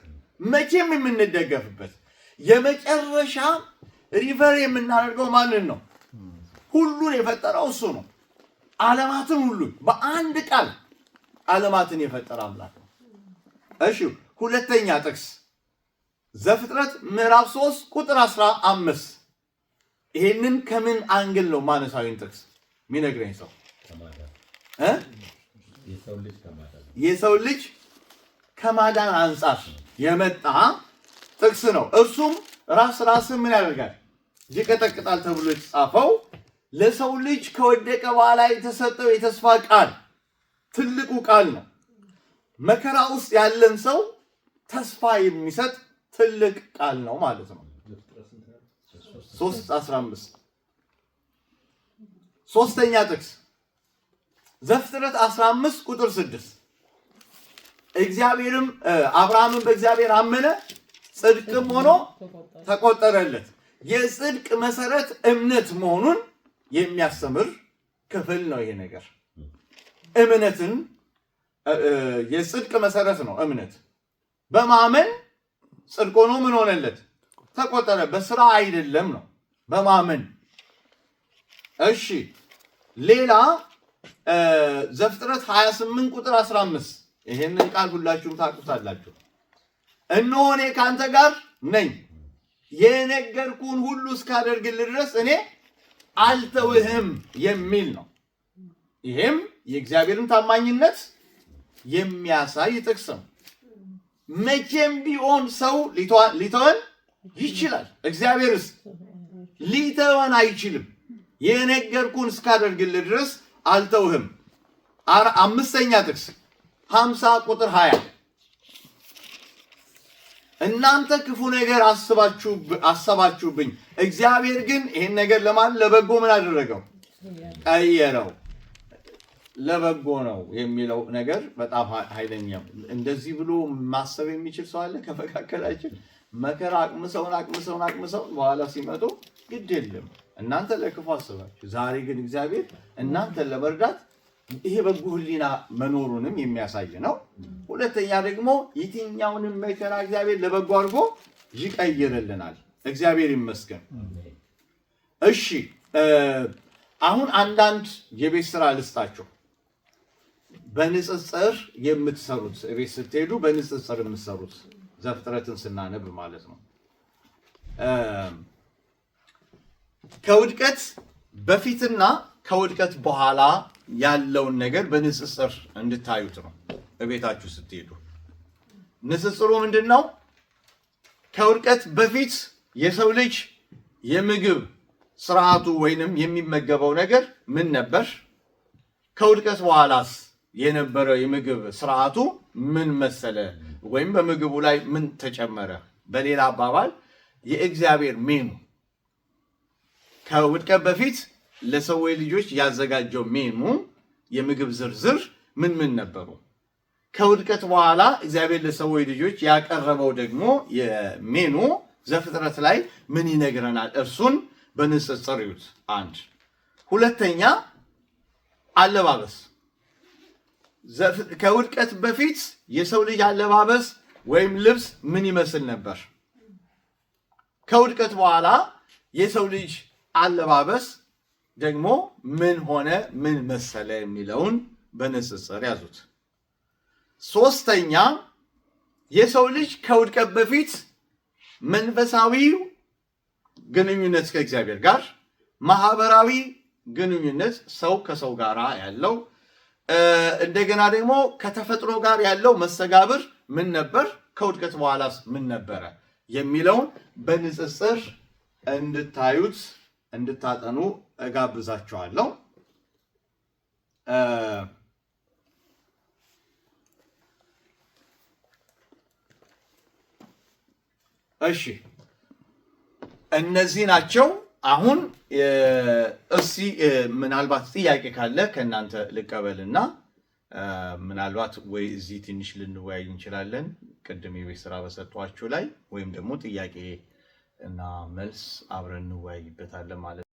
መቼም የምንደገፍበት፣ የመጨረሻ refer የምናደርገው ማንን ነው? ሁሉን የፈጠረው እሱ ነው። ዓለማትን ሁሉ በአንድ ቃል ዓለማትን የፈጠረ አምላክ ነው። እሺ፣ ሁለተኛ ጥቅስ ዘፍጥረት ምዕራፍ 3 ቁጥር 15። ይሄንን ከምን angle ነው ማነሳዊን ጥቅስ የሚነግረኝ ሰው? ከማዳን። እ? የሰው ልጅ ከማዳን። የሰው ልጅ ከማዳን አንጻር የመጣ ጥቅስ ነው። እርሱም ራስ ራስን ምን ያደርጋል? ይቀጠቅጣል ተብሎ የተጻፈው፣ ለሰው ልጅ ከወደቀ በኋላ የተሰጠው የተስፋ ቃል ትልቁ ቃል ነው። መከራ ውስጥ ያለን ሰው ተስፋ የሚሰጥ ትልቅ ቃል ነው ማለት ነው። 3:15። ሶስተኛ ጥቅስ ዘፍጥረት 15 ቁጥር 6፣ እግዚአብሔርም አብርሃምን በእግዚአብሔር አመነ፣ ጽድቅም ሆኖ ተቆጠረለት። የጽድቅ መሰረት እምነት መሆኑን የሚያስተምር ክፍል ነው ይሄ ነገር። እምነትን የጽድቅ መሰረት ነው እምነት። በማመን ጽድቅ ሆኖ ምን ሆነለት? ተቆጠረ። በስራ አይደለም ነው፣ በማመን። እሺ፣ ሌላ ዘፍጥረት 28 ቁጥር 15፣ ይሄንን ቃል ሁላችሁም ታውቁታላችሁ። እነሆ እኔ ከአንተ ጋር ነኝ፣ የነገርኩህን ሁሉ እስካደርግልህ ድረስ እኔ አልተውህም የሚል ነው። ይሄም የእግዚአብሔርን ታማኝነት የሚያሳይ ጥቅስ ነው። መቼም ቢሆን ሰው ሊተወን ይችላል። እግዚአብሔርስ ሊተወን አይችልም። የነገርኩህን እስካደርግልህ ድረስ አልተውህም። አምስተኛ ጥቅስ 50 ቁጥር 20፣ እናንተ ክፉ ነገር አሰባችሁብኝ፣ እግዚአብሔር ግን ይህን ነገር ለማን ለበጎ ምን አደረገው? ቀየረው። ለበጎ ነው የሚለው ነገር በጣም ኃይለኛ። እንደዚህ ብሎ ማሰብ የሚችል ሰው አለ ከመካከላችን? መከራ አቅምሰውን አቅምሰውን አቅምሰውን በኋላ ሲመጡ ግድ የለም፣ እናንተ ለክፉ አስባችሁ፣ ዛሬ ግን እግዚአብሔር እናንተን ለመርዳት፣ ይሄ በጎ ሕሊና መኖሩንም የሚያሳይ ነው። ሁለተኛ ደግሞ የትኛውንም መከራ እግዚአብሔር ለበጎ አድርጎ ይቀይርልናል። እግዚአብሔር ይመስገን። እሺ፣ አሁን አንዳንድ የቤት ስራ ልስጣችሁ። በንጽጽር የምትሰሩት፣ ቤት ስትሄዱ በንጽጽር የምትሰሩት፣ ዘፍጥረትን ስናነብ ማለት ነው። ከውድቀት በፊትና ከውድቀት በኋላ ያለውን ነገር በንጽጽር እንድታዩት ነው። እቤታችሁ ስትሄዱ ንጽጽሩ ምንድን ነው? ከውድቀት በፊት የሰው ልጅ የምግብ ስርዓቱ ወይንም የሚመገበው ነገር ምን ነበር? ከውድቀት በኋላስ የነበረው የምግብ ስርዓቱ ምን መሰለ? ወይም በምግቡ ላይ ምን ተጨመረ? በሌላ አባባል የእግዚአብሔር ሜኑ፣ ከውድቀት በፊት ለሰው ልጆች ያዘጋጀው ሜኑ፣ የምግብ ዝርዝር ምን ምን ነበሩ? ከውድቀት በኋላ እግዚአብሔር ለሰው ልጆች ያቀረበው ደግሞ የሜኑ ዘፍጥረት ላይ ምን ይነግረናል? እርሱን በንጽጽር ይዩት። አንድ። ሁለተኛ፣ አለባበስ። ከውድቀት በፊት የሰው ልጅ አለባበስ ወይም ልብስ ምን ይመስል ነበር? ከውድቀት በኋላ የሰው ልጅ አለባበስ ደግሞ ምን ሆነ፣ ምን መሰለ የሚለውን በንጽጽር ያዙት። ሶስተኛ፣ የሰው ልጅ ከውድቀት በፊት መንፈሳዊ ግንኙነት ከእግዚአብሔር ጋር፣ ማህበራዊ ግንኙነት ሰው ከሰው ጋር ያለው፣ እንደገና ደግሞ ከተፈጥሮ ጋር ያለው መስተጋብር ምን ነበር፣ ከውድቀት በኋላስ ምን ነበረ የሚለውን በንጽጽር እንድታዩት፣ እንድታጠኑ እጋብዛችኋለሁ። እሺ፣ እነዚህ ናቸው። አሁን እስቲ ምናልባት ጥያቄ ካለ ከእናንተ ልቀበልና ምናልባት ወይ እዚህ ትንሽ ልንወያይ እንችላለን፣ ቅድም የቤት ስራ በሰጧችሁ ላይ፣ ወይም ደግሞ ጥያቄ እና መልስ አብረን እንወያይበታለን ማለት ነው።